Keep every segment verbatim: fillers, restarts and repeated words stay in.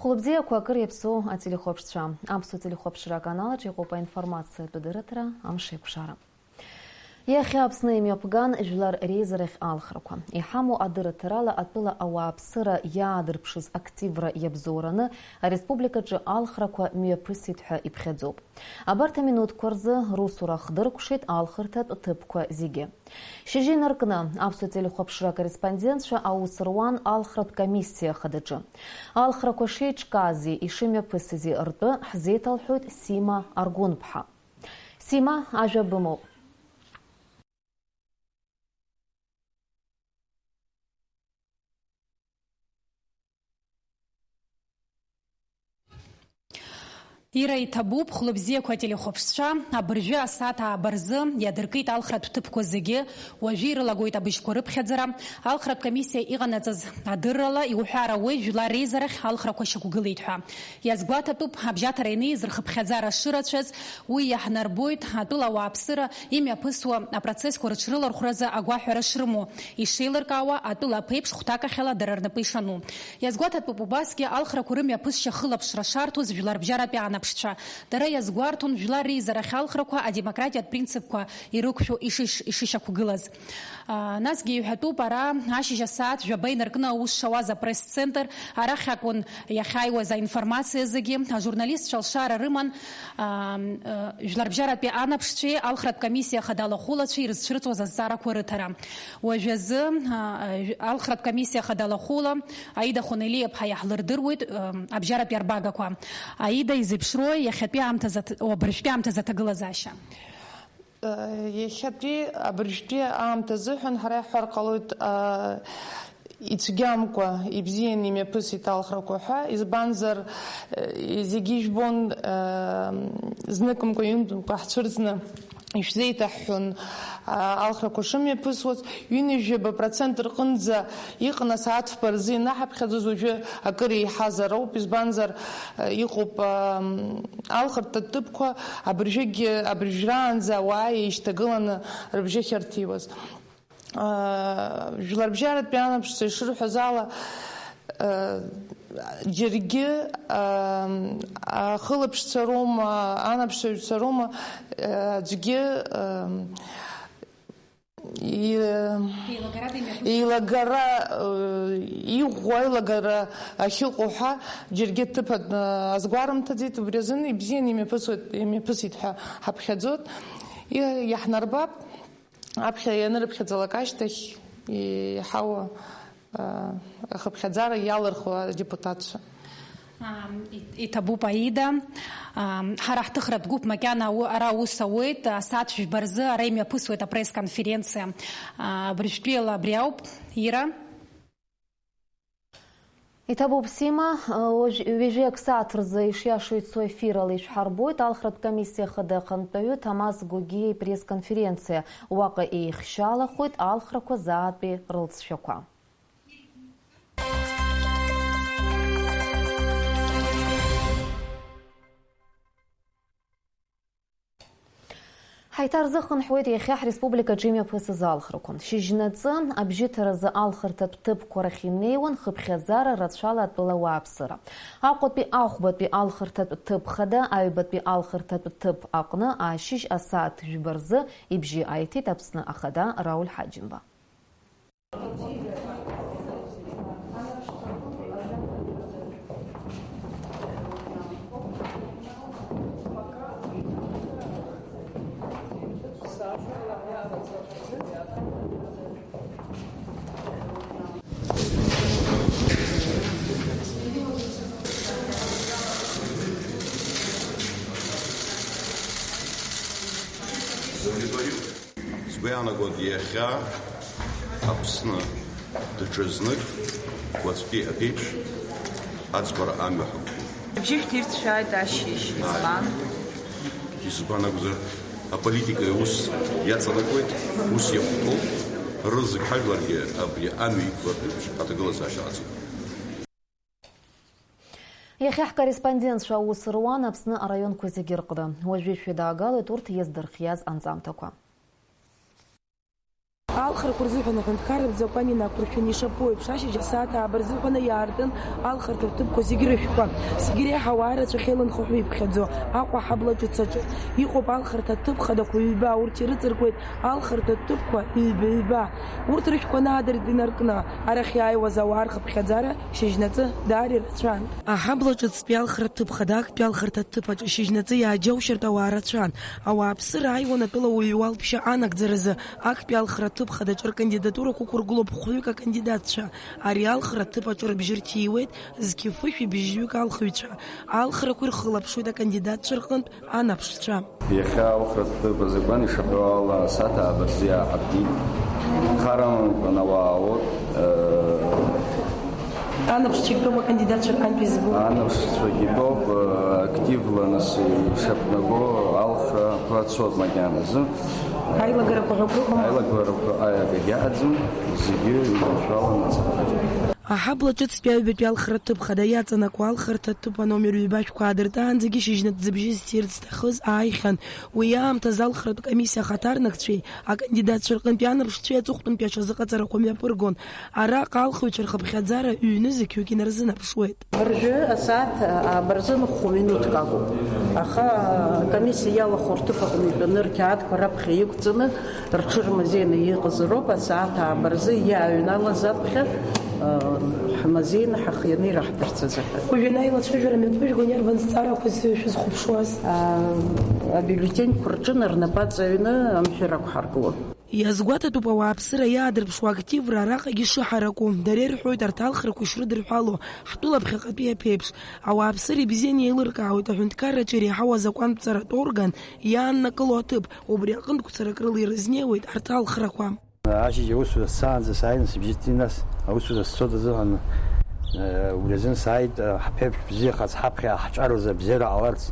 Хәлыбзиақәа акыр иаԥсоу ателехәаԥшцәа. Аԥсуа телехәаԥшра аканалаҿ иҟоуп аинформациатә адырраҭара Амшеиқәшара. Иахьа Аԥсны имҩаԥган жәлар реизарахь алхрақәа. Иҳамоу адырраҭарала атәыла ауааԥсыра иаадырԥшыз активра иабзоураны ареспубликаҿы алхрақәа мҩаԥысит ҳәа иԥхьаӡоуп. Абарҭ аминуҭқәа рзы русура хдыркәшеит алхырҭатә ҭыԥқәа зегьы. Шьыжьы инаркны, аԥсуа телехәаԥшра акорреспондентцәа аус руан алхратә комиссиа хадаҿы. Алхрақәа шеиҿкаази ишымҩаԥысызи ртәы ҳзеиҭалҳәоит Сима Аргәынԥҳа. Сима, ажәа бымоуп. Ира, иҭабуп, хәлыбзиақәа ателехәаԥшцәа, абыржәы асааҭ ааба рзы иадыркит алхратә ҭыԥқәа зегьы, уажәы ирылагоит абыжьқәа рыԥхьаӡара. Алхратә комиссиа иҟанаҵаз адыррала иуҳәар ауеит, жәлар реизарахь алхрақәа шьақәгылеит ҳәа. Иазгәаҭатәуп, абжьаҭара ианиз рхыԥхьаӡара шырацәаз, уи иаҳнарбоит, атәыла ауааԥсыра имҩаԥысуа апроцессқәа рыҽрылархәразы агәаҳәара шрымоу, ишеилыркаауа, атәыла аԥеиԥш хәҭакахьала дара рнапы ишану. Иазгәаҭатәуп убасгьы алхрақәа рымҩаԥысшьа хылаԥшра шарҭоз жәларбжьаратәи анаԥшцәа. Дара иазгәарҭон, жәлар реизарахь алхрақәа адемократиатә принципқәа ирықәшәо ишыш-, ишышьақәгылаз. А, насгьы иҳәатәуп, ара ашьыжь асааҭ жәаба инаркны аус шауаз апресс-центр, арахь акәын иахьааиуаз аинформациа зегьы. Ажурналистцәа алшара рыман, а, а, жәларбжьаратәи анаԥшцәеи алхратә комиссиа хада алахәылацәеи ирызцәырҵуаз азҵаарақәа рыҭара. Уажәазы, а, а, алхратә комиссиа хада алахәыла Аида Хәанелиаԥҳа иаҳлырдыруеит, а, абжьаратәи арбагақәа. Аида, изеиԥшрои иахьатәи аамҭазы аҭ-, абыржәтәи аамҭазы аҭагылазаашьа? Иахьатәи абыржәтәи аамҭа азыҳәан ҳара иаҳҳәар ҟалоит, ицәгьамкәа ибзианы имҩаԥысит алхрақәа ҳәа, избанзар, зегьы ижәбон, зныкымкәа, ҩынтәымкәа ҳцәырҵны ишәзеиҭаҳҳәон алхрақәа шымҩаԥысуаз. Ҩынҩажәаба процент рҟынӡа иҟан асааҭ фба рзы ианаҳаԥхьаӡоз, уажәы акыр еиҳазар ауп, избанзар, иҟоуп, алхырҭатә ҭыԥқәа абыржәгьы, абыржәраанӡа ауаа еишьҭагыланы рыбжьы ахьырҭиуаз. Жәларбжьаратәи анаԥшцәа ишырҳәаз ала, џьаргьы ахылаԥшцәа роума, анаԥшцәаҩцәа роума, аӡәгьы и-, еилагара, э, иӷәӷәа, аилагара ахьыҟоу ҳәа џьаргьы ҭыԥ, э, азгәарымҭаӡеит, убри азын ибзианы имҩаԥысуеит, имҩаԥысит ҳәа ҳаԥхьаӡоит. И-, иаҳнарбап, аԥхьа ианырыԥхьаӡалак ашьҭахь иҳауа Ахыԥхьаӡара иалырхуа адепутатцәа. Ам, и-, иҭабуп, Аида. Ам, ҳара ҳҭыхратә гәыԥ макьана ау-, ара аус ауеит. Асааҭ жәба рзы ара имҩаԥысуеит апресс-конференциа. А, абыржәтәиала абри ауп, Ира. Иҭабуп, Сима. Уажә, ҩажәи акы сааҭ рзы ишиашоу ицо ефирала ишәҳарбоит. Алхратә комиссиа хада ахантәаҩы Ҭамаз Гогиа ипресс-конференциа. Уаҟа еихшьалахоит алхрақәа заатәи рылҵшәақәа. Ҳаиҭарзыхынҳәуеит иахьа ҳреспубликаҿы имҩаԥысыз алхрақәа. Шьыжьнаҵы абжьыҭаразы алхырҭатә ҭыԥқәа рахь инеиуан хыԥхьаӡара рацәала атәыла ауааԥсыра. Аҟәатәи Ахәбатәи алхырҭатә ҭыԥ хада аҩбатәи алхырҭатә ҭыԥ аҟны ашьыжь асааҭ жәба рзы ибжьы аиҭеит Аԥсны Ахада Рауль Ҳаџьымба. Сгәы иаанагоит, иахьа Аԥсны даҽазнык уаҵәтәи аԥеиԥш аӡбара амҩа ҳақәуп. Абжьы шәҭирцәааит ашьыжь, избан? Избан акәзар, аполитика аус иаҵанакуеит, ус иахәҭоуп, рызегь ҳажәларгьы абри амҩа иқәлартә еиԥш аҭагылазаашьа ҟаҵоуп. Иахьа ҳкорреспондентцәа аус руан Аԥсны араионқәа зегьы рҟны. Уажәы шәҩыдаагалоит урҭ иаздырхиаз анҵамҭақәа. Алхрақәа рзыҳәан аҳәынҭқарратә закәан инақәыршәаны ишаԥу еиԥш, ашьыжь асааҭ ааба рзыҳәаны иаартын алхырҭатә ҭыԥқәа зегьы рышәқәа. Зегьы реиҳа ауаа рацәахьеиланхо ҳәа иԥхьаӡо Аҟәа аҳабла ҿыц аҿы иҟоуп алхырҭатә ҭыԥ хадақәа ҩба, урҭ ирыҵыркуеит алхырҭатә ҭыԥқәа ҩба-ҩба. Урҭ рышәқәа наадырт инаркны, арахь иааиуаз ауаа рхыԥхьаӡара шьыжьнаҵы даара ирацәан. Аҳабла ҿыцтәи алхратә ҭыԥ хада актәи алхырҭатә ҭыԥ аҿы шьыжьнаҵы иааџьоушьартә ауаа рацәан. Ауааԥсыра ааиуан атәыла уаҩы иуалԥшьа анагӡаразы, актәи алхратә ҭыԥ хадаҿы ркандидатурақәа ықәыргылоуп хәҩык акандидатцәа. Ари алхратә ҭыԥ аҿы рыбжьы рҭиуеит зқьи фышәи бжьҩык алхыҩцәа. Алхрақәа ирхылаԥшуеит акандидатцәа рҟынтә анаԥшцәа. Иахьа алхратә ҭыԥ азакәан ишаҳәо ала, асааҭ ааба рзы иааҳаркит. Хар амамкәан ауаа аут. Анаԥшцәагьтәума акандидатцәа рҟынтә избо? Анаԥшцәагьтәоуп, активла нас ишақәнаго алхрақәа цоит макьаназы. Аилагарақәа ҳәа акы ыҟоума? Аилагарақәа аиагагьы аӡам, зегьы ирацәаланы ацаҳаҭ. Аҳабла ҿыцтәи аҩбатәи алхратә ҭыԥ хада иаҵанакуа алхырҭатә ҭыԥ аномер ҩба шәқәа аадыртаанӡагьы шьыжьнатә зыбжьы зҭирц зҭахыз ааихьан. Уи аамҭазы алхратә комиссиа ахаҭарнакцәеи акандидатцәа рҟынтәи анаԥшцәеи аҵыхәтәантәи аҽазыҟаҵарақәа мҩаԥыргон. Араҟа алхыҩцәа рхыԥхьаӡара ҩ-нызқьҩык инарзынаԥшуеит. Ржәы асааҭ ааба рзын хә-минуҭк акәым. Аха акомиссиа иалахәу рҭыԥ аҟны итәаны рқьаадқәа раԥхьа иқәҵаны, рҽырмазеины иҟаз роуп асааҭ ааба рзы иааҩналаз аԥхьа, ҳмазеины ҳахианы ираҳҭарц азыҳәан. Уажәы анаилацәажәара мҩаԥыжәгон иарбан зҵаарақәа шәызхәаԥшуаз? Абиуллетеньқәа рҿы рнапы аҵаҩны амҳәыр ақәҳаргылон. Иазгәаҭатәуп ауааԥсыра иаадырԥшуа активра араҟагьы шыҳараку. Дара ирҳәоит арҭ алхрақәа ишрыдырҳәало, ҳтәыла ԥхьаҟатәи аԥеиԥш. Ауааԥсыра ибзианы еилыркаауеит аҳәынҭқарраҿы иреиҳау азакәантәҵаратә орган иааннакыло аҭыԥ, убри аҟынтә гәцарак рыла ирызнеиуеит арҭ алхрақәа. Ашьыжь аусура сцаанӡа сааины сыбжьы ҭин, нас аусура сцоит азыҳәан, э, убри азын сааит, э, ҳԥеиԥш бзиахаз ҳаԥхьа ҳҿар рзы абзиара ҟаларц,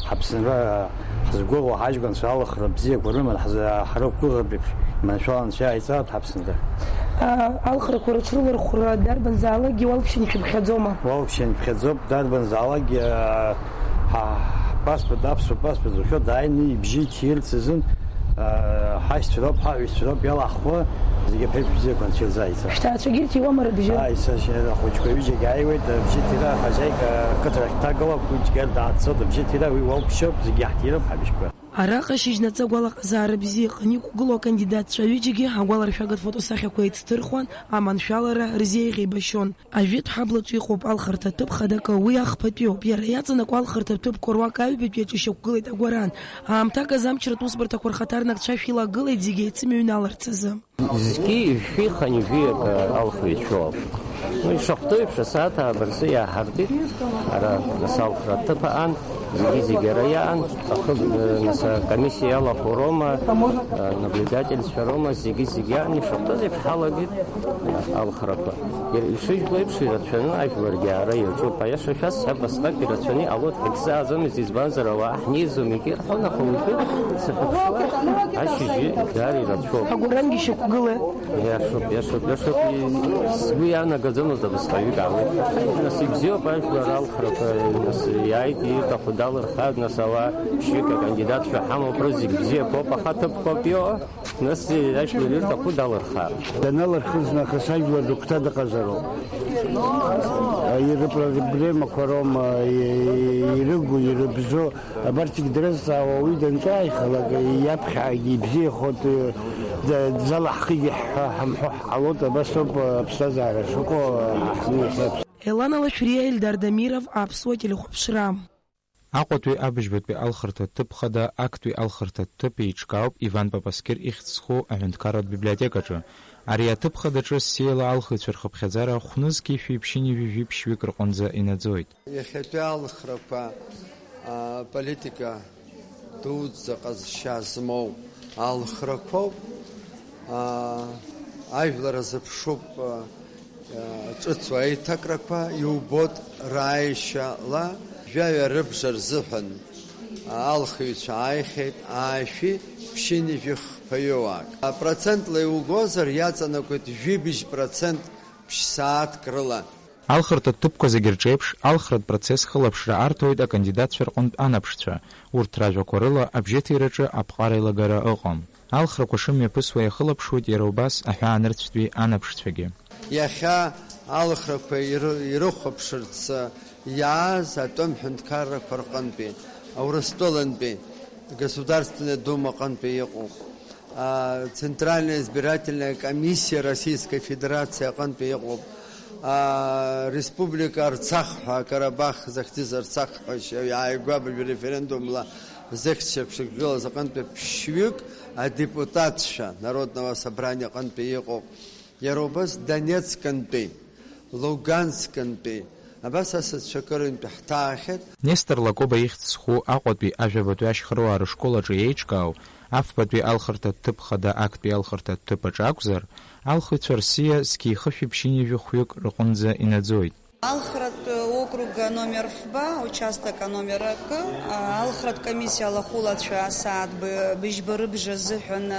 ҳаԥсынра, э, ҳзгәыӷуа ҳажәланцәа алхра бзиақәа рыман ҳзы-, ҳрықәгәыӷыртә еиԥш, иманшәала Анцәа иааиҵалт ҳаԥсынра. А, алхрақәа рыҽрылархәра дарбанзаалакгьы уалԥшьаны ишәыԥхьаӡома? Уалԥшьаны иԥхьаӡоуп, дарбанзаалакгьы, э, ҳа-, ҳпаспорт, аԥсуа паспорт зухьоу дааины ибжьы иҭирц азын, Ҳаишьцәа роуп, ҳаҳәишьцәа роуп иалаҳхуа, зегьы аԥеиԥш бзиақәа анцәа ирзааиҵа. Шьҭа аҵәагьы ирҭиуама рыбжьы? Ааи, сашьа, ахәыҷқәа ҩыџьагьы ааиуеит, абжьы ҭира, ахазаик, ақыҭарахь дҭагалап, уи џьгьар дааццот, абжьы ҭира, уи уалԥшьоуп, зегьы иаҳҭироуп ҳабжьқәа. Араҟа шьыжьнаҵы агәалаҟазаара бзиа иҟан, иқәгылоу акандидатцәа ҩыџьагьы агәаларшәагатә фотосахьақәа еицҭырхуан, аманшәалара рзеиӷьеибашьон. Ажәытә ҳаблаҿы иҟоуп алхырҭатә ҭыԥ хадакы, уи ахԥатәиоуп. Иара иаҵанакуа алхырҭатә ҭыԥқәа руак аҩбатәи аҿы ишьақәгылеит агәаран. Аамҭак азы амчратә усбарҭақәа рхаҭарнакцәа шәилагылеит зегьы еицымыҩналарц азы. Зқьи жәшәи хынҩажәи акы алхыҩцәоуп. Ну, ишахәҭоу еиԥш, асааҭ ааба рзы иааҳартит. Ара нас алхратә ҭыԥ аан, зегьы-зегьы ара иаан, ахы-, нас акомиссиа иалахәу роума, наблюдательцәа роума, зегьы-зегьы аан, ишахәҭоу еиԥш ҳалагеит. Алхрақәа. Ишыжәбо еиԥш, ирацәаны ажәларгьы аара иаҿуп. Аиаша шәасҳәап, асҟак ирацәаны иҟалоит, ҳагьзааӡомызт, избанзар, ауаа ҳнеиӡом, егьи рҳәон, аха уажәы сахьыԥшуа, ашьыжьы даара ирацәоуп. Агәарангьы шьақәгылеит. Иашоуп, иашоуп, иашоуп, и-, сгәы иаанагаӡомызт абасҟаҩык аауеит. Нас ибзиоуп ажәлар алхрақәа, нас иааит, ирҭаху далырхааит, нас ауаа ԥшьҩык акандидатцәа ҳамоуп, рызегь бзиақәоуп, аха ҭыԥқәак иоуа. Нас иашәа ирҭаху далырхар. Даналырхыз нахыс ажәлар рыгәҭа дыҟазароуп. Ирыпроблемақәа роума, ирыгу, ирыбзоу, абарҭ зегь дрызҵаауа уи данҿааихалак, иаԥхьагьы ибзиахоит, д-, дзалаҳхигьы ҳҳәа ҳамҳәо ҳҟалоит, абас ауп аԥсҭазаара шыҟоу ҳаҳны иахьаԥс. Елана Лашәриа, Ельдар Дамиров, Аԥсуа телехәаԥшра. Аҟәатәи абыжьбатәи алхырҭа ҭыԥ хада, актәи алхырҭа ҭыԥ еиҿкаауп Иван Папаскьыр ихьӡ зху аҳәынҭқарратә библиотекаҿы. Ари аҭыԥ хадаҿы ссиала алхыҩцәа рхыԥхьаӡара хә-нызқьи жәшәи ԥшьынҩажәи жәиԥшь жәҩык рҟынӡа инаӡоит. Иахьатәи алхрақәа, а, политика дуӡӡа ҟазшьа змоу алхрақәоуп. Аа, ажәлар азыԥшуп, аа, ҿыцу аиҭакрақәа, иубоит рааишьала. Жәаҩа рыбжа рзыҳәан, аа, алхыҩцәа ааихьеит аашәи ԥшьынҩажәи хԥаҩык. Апроцентла иугозар, иаҵанакуеит жәибжь процент ԥшь-сааҭк рыла. Алхырҭатә ҭыԥқәа зегьы рҿеиԥш, алхратә процесс хылаԥшра арҭоит акандидатцәа рҟынтә анаԥшцәа, урҭ ражәақәа рыла абжьыҭираҿы аԥҟара еилагара ыҟам. Алхрақәа шымҩаԥысуа иахылаԥшуеит иара убас аҳәаанырцәтәи анаԥшцәагьы. Иахьа алхрақәа иры-, ирыхәаԥшырц иааз атәым ҳәынҭқаррақәа рҟынтәи, Урыстәылантәи, Государственная Дума аҟынтәи иҟоуп, а, Центральная избирательная комиссия Российской Федерации аҟынтәи иҟоуп, а, Республика Арцах ҳәа, Карабах захьӡыз Арцах ҳәа шьа-, иааигәа абыржәы референдумла зыхьча ԥшьагылаз аҟынтәи ԥшьҩык адепутатцәа Народного собрания аҟынтәи иҟоуп. Иара убас Донецкантәи, Луганскантәи, абас асасцәа кырынтә ҳҭаахьеит. Нестор Лакоба ихьӡ зху Аҟәатәи ажәабатәи ашьхаруаа рышкол аҿы еиҿкаау, афбатәи алхырҭатә ҭыԥ хада актәи алхырҭатә ҭыԥ аҿы акәзар, алхыҩцәа рсиа зқьи хышәи ԥшьынҩажәи хәҩык рҟынӡа инаӡоит. Алхратә округ номер фба, участок номер акы, алхратә комиссиа алахәылацәа асааҭ б-, быжьба рыбжа азыҳәан,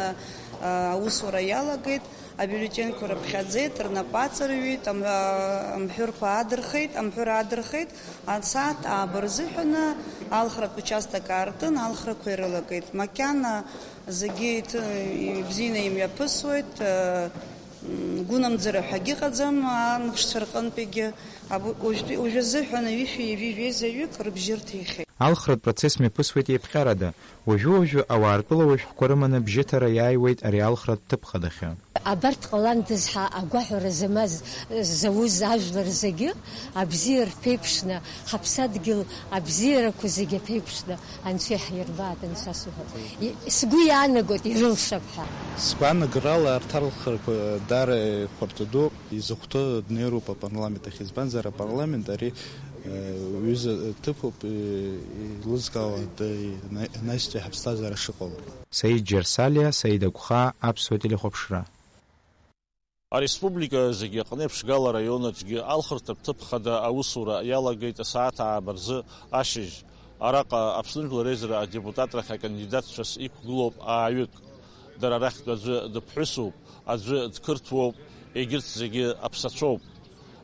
а, аусура иалагеит. Абиуллетенқәа рыԥхьаӡеит, рнапы аҵарҩит, ам-, амҳәырқәа аадырхеит, амҳәыр аадырхеит, асааҭ ааба рзыҳәаны алхратә участок аартын, алхрақәа ирылагеит. Макьана зегьы иҭы-, ибзианы имҩаԥысуеит, м, гәынамӡара ҳәагьы ыҟаӡам, амшцәа рҟынтәигьы. Аб-, уажәтәи, уажәазыҳәан ҩышәи ҩажәи жәеизаҩык рыбжьы рҭихьеит. Алхратә процесс мҩаԥысуеит еиԥҟьарада. Уажәы-уажәы ауаа ртәылауаҩ шәҟәқәа рыманы бжьыҭара иааиуеит ари алхратә ҭыԥ хадахьы. Абарҭ ҟаландаз ҳәа агәаҳәара змаз, зауз ажәлар зегьы абзиа рԥеиԥшны, ҳаԥсадгьыл абзиарақәа зегьы аԥеиԥшны Анцәа иаҳирбааит, анцәа суҳәоит. И-, сгәы иаанагоит, ирылшап ҳәа. Сгәаанагарала, арҭ алхрақәа даара ихәарҭадоуп, изыхәҭоу днеироуп апарламент ахь, избанзар, апарламент ари, э, ҩыза ҭыԥуп, э, еилызкаауа д-, на-, наҩстәи ҳаԥсҭазаара шыҟало. Саид Џьарсалиа, Саид Агәхаа, Аԥсуа телехәаԥшра. Ареспублика зегьы аҟны еиԥш Гал араион аҿгьы алхырҭатә ҭыԥ хада аусура иалагеит асааҭ ааба рзы ашьыжь. Араҟа Аԥсны Жәлар Реизара адепутатрахь акандидатцәас иқәгылоуп ааҩык. Дара рахьтә аӡәы дыԥҳәысуп, аӡәы дқырҭуоуп, егьырҭ зегьы аԥсацәоуп.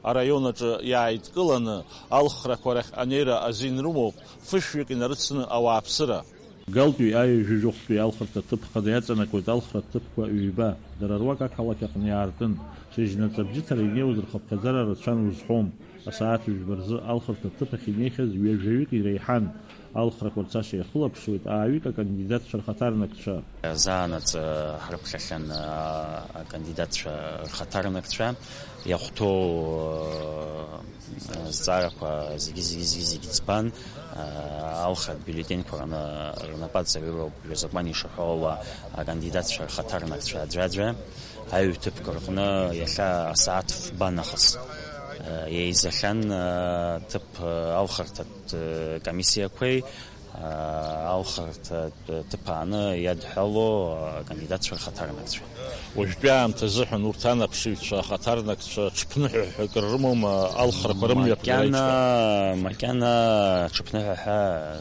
Араион аҿы иааидкыланы алхрақәа рахь анеира азин рымоуп фышәҩык инарыцны ауааԥсыра. Галтәи аҩажәижәохәтәи алхырҭа ҭыԥ хада иаҵанакуеит алхратә ҭыԥқәа ҩба, дара руак ақалақь аҟны иаартын. Шьыжьнаҵы абжьыҭара инеиуаз рхыԥхьаӡара рацәан узҳәом. Асааҭ жәба рзы алхырҭа ҭыԥ ахь инеихьаз ҩажәаҩык иреиҳан. Алхрақәа рцашьа иахылаԥшуеит ааҩык акандидатцәа рхаҭарнакцәа. Заанаҵ ҳрыԥхьахьан акандидатцәа рхаҭарнакцәа. Иахәҭоу, э, зҵаарақәа зегьы, зегьы, зегьы, зегьы ӡбан, э, алхратә бюллетеньқәа рны-, рнапы аҵаҩыроуп, жәа-закәан ишаҳәо ала, акандидатцәа рхаҭарнакцәа аӡәаӡәа аҩ-ҭыԥқәа рҟны иахьа асааҭ фба нахыс, э, еизахьан, э, ҭыԥ, э, алхырҭатә, э, комиссиақәеи, алхырҭатә ҭыԥ ааны иадҳәало акандидатцәа рхаҭарнакцәа. Уажәтәи аамҭа азыҳәан урҭ анаԥшыҩцәа ахаҭарнакцәа ҽыԥныҳәа ҳәа акыр рымоума алхрақәа рымҩаԥгара? Макьана, макьана ҽыԥныҳәа ҳәа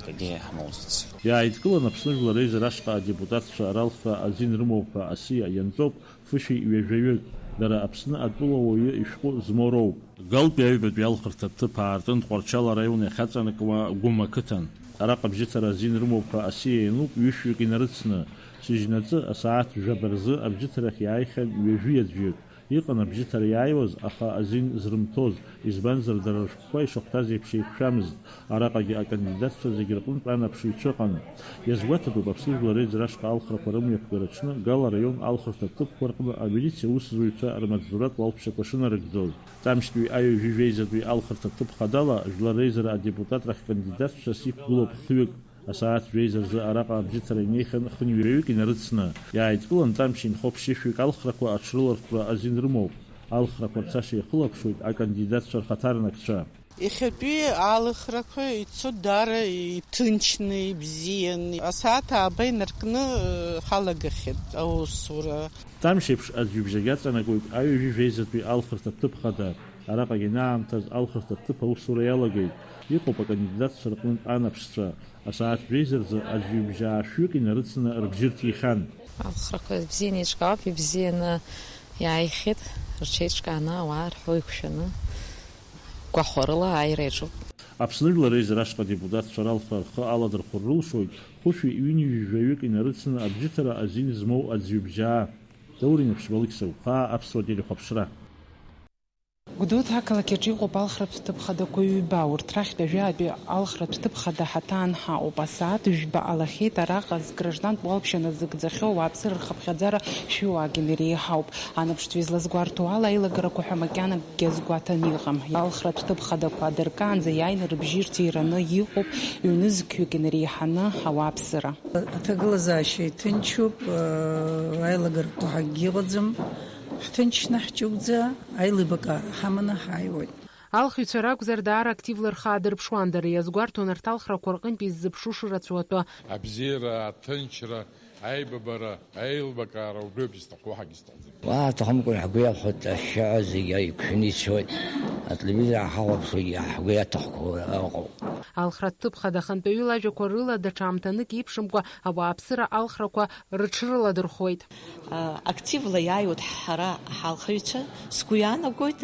акгьы ҳмоуӡац. Иааидкылан Аԥсны Жәлар Реизара ашҟа адепутатцәа ралхра азин рымоуп ҳәа асиа ианҵоуп. Фышәи ҩажәаҩык, дара Аԥсны атәылауаҩы ишәҟәы змоу роуп. Галтәи аҩбатәи алхырҭатә ҭыԥ аартын Тҟәарчал араион иахьаҵанакуа Гәым ақыҭан. Араҟа абжьыҭара азин рымоуп ҳәа асиа иануп ҩышәҩык инарыцны. Шьыжьнаҵы асааҭ жәаба рзы абжьыҭарахь иааихьан ҩажәи аӡәҩык. Иҟан абжьыҭара иааиуаз, аха азин зрымҭоз, избанзар, дара рышәҟәқәа ишахәҭаз еиԥш еиқәшәамызт. Араҟагьы акандидатцәа зегьы рҟынтә анаԥшыҩцәа ыҟан. Иазгәаҭатәуп, Аԥсны Жәлар Реизара ашҟа алхрақәа рымҩаԥгара аҽны Гал араион алхырҭатә ҭыԥқәа рҟны амилициа аусзуҩцәа рмаҵзуратә уалԥшьақәа шынарыгӡоз. Ҵамшьтәи аҩажәи жәеизатәи алхырҭатә ҭыԥ хадала, Жәлар Реизара адепутатрахь кандидатцәас иқәгылоуп хҩык. Асааҭ жәеиза рзы араҟа абжьыҭара инеихьан хынҩажәаҩык инарыцны. Иааидкылан ҵамшьа инхо ԥшьышәҩык алхрақәа аҽрылархәра азин рымоуп. Алхрақәа рцашьа иахылаԥшуеит акандидатцәа рхаҭарнакцәа. Иахьатәи алхрақәа ицо даара иҭынчны, ибзиан. Асааҭ ааба инаркны, э, ҳалагахьеит аусура. Ҵамшь еиԥш аӡҩыбжьагь аҵанакуеит аҩажәи жәеизатәи алхырҭатә ҭыԥ хада. Араҟагь ианаамҭаз алхырҭатә ҭыԥ аусура иалагеит. Иҟоуп акандидатцәа рҟынтә анаԥшцәа. Асааҭ жәеиза рзы аӡҩыбжьаа шәҩык инарыцны рыбжьы рҭихьан. Алхрақәа бзианы еиҿкаауп, ибзианы иааихьеит, рҽеиҿкааны ауаа рҳәо иқәшәаны. Гәахәарыла ааира иаҿуп. Аԥсны Жәлар реизара ашҟа адепутатцәа ралхра рхы аладырхәыр рылшоит хәышәи ҩынҩажәаҩык инарыцны абжьыҭара азин змоу аӡҩыбжьаа. Даур Инаԥшьба, Алықьса Уԥаа, Аԥсуа телехәаԥшра. Гәдоуҭа ақалақь аҿы иҟоуп алхратә ҭыԥ хадақәа ҩба, урҭ рахьтә ажәаатәи алхратә ҭыԥ хада ҳаҭаан ҳаҟоуп. Асааҭ жәба ҟалахьеит араҟа зграждантә уалԥшьа назыгӡахьоу ауааԥсыра рхыԥхьаӡара шәи уаагьы иреиҳауп. Анаԥшцәа излазгәарҭо ала, аилагарақәа ҳәа макьанакгьы азгәаҭаны иҟам. Алхратә ҭыԥ хадақәа адыркаанӡа иааины рыбжьы ирҭираны иҟоуп ҩнызқьҩык инареиҳаны ауааԥсыра. Аҭагылазаашьа иҭынчуп, аилагарақәа ҳакгьы ыҟаӡам. Ҳҭынчны ҳҷыгәӡа аилибакаара ҳаманы ҳааиуеит. Алхыҩцәа ракәзар, даара активла рхы аадырԥшуан, дара иазгәарҭон арҭ алхрақәа рҟынтә иззыԥшу шырацәоу атәы. Абзиара, аҭынчра, аибабара, аилибакаара убриоуп изҭаху, ҳагьызҭахӡам. Уа аҭахымкәа ҳгәы иахәоит, ашьшьыҳәа зегьы иқәшәаны ицоит, ателевизор ҳахәаԥшуагьы ҳгәы иаҭахқәоу ыҟоуп. Алхратә ҭыԥ хада ахантәаҩы лажәақәа рыла, даҽа аамҭанык еиԥшымкәа ауааԥсыра алхрақәа рыҽрыладырхәуеит. Активла иааиуеит ҳара ҳалхыҩцәа, сгәы иаанагоит,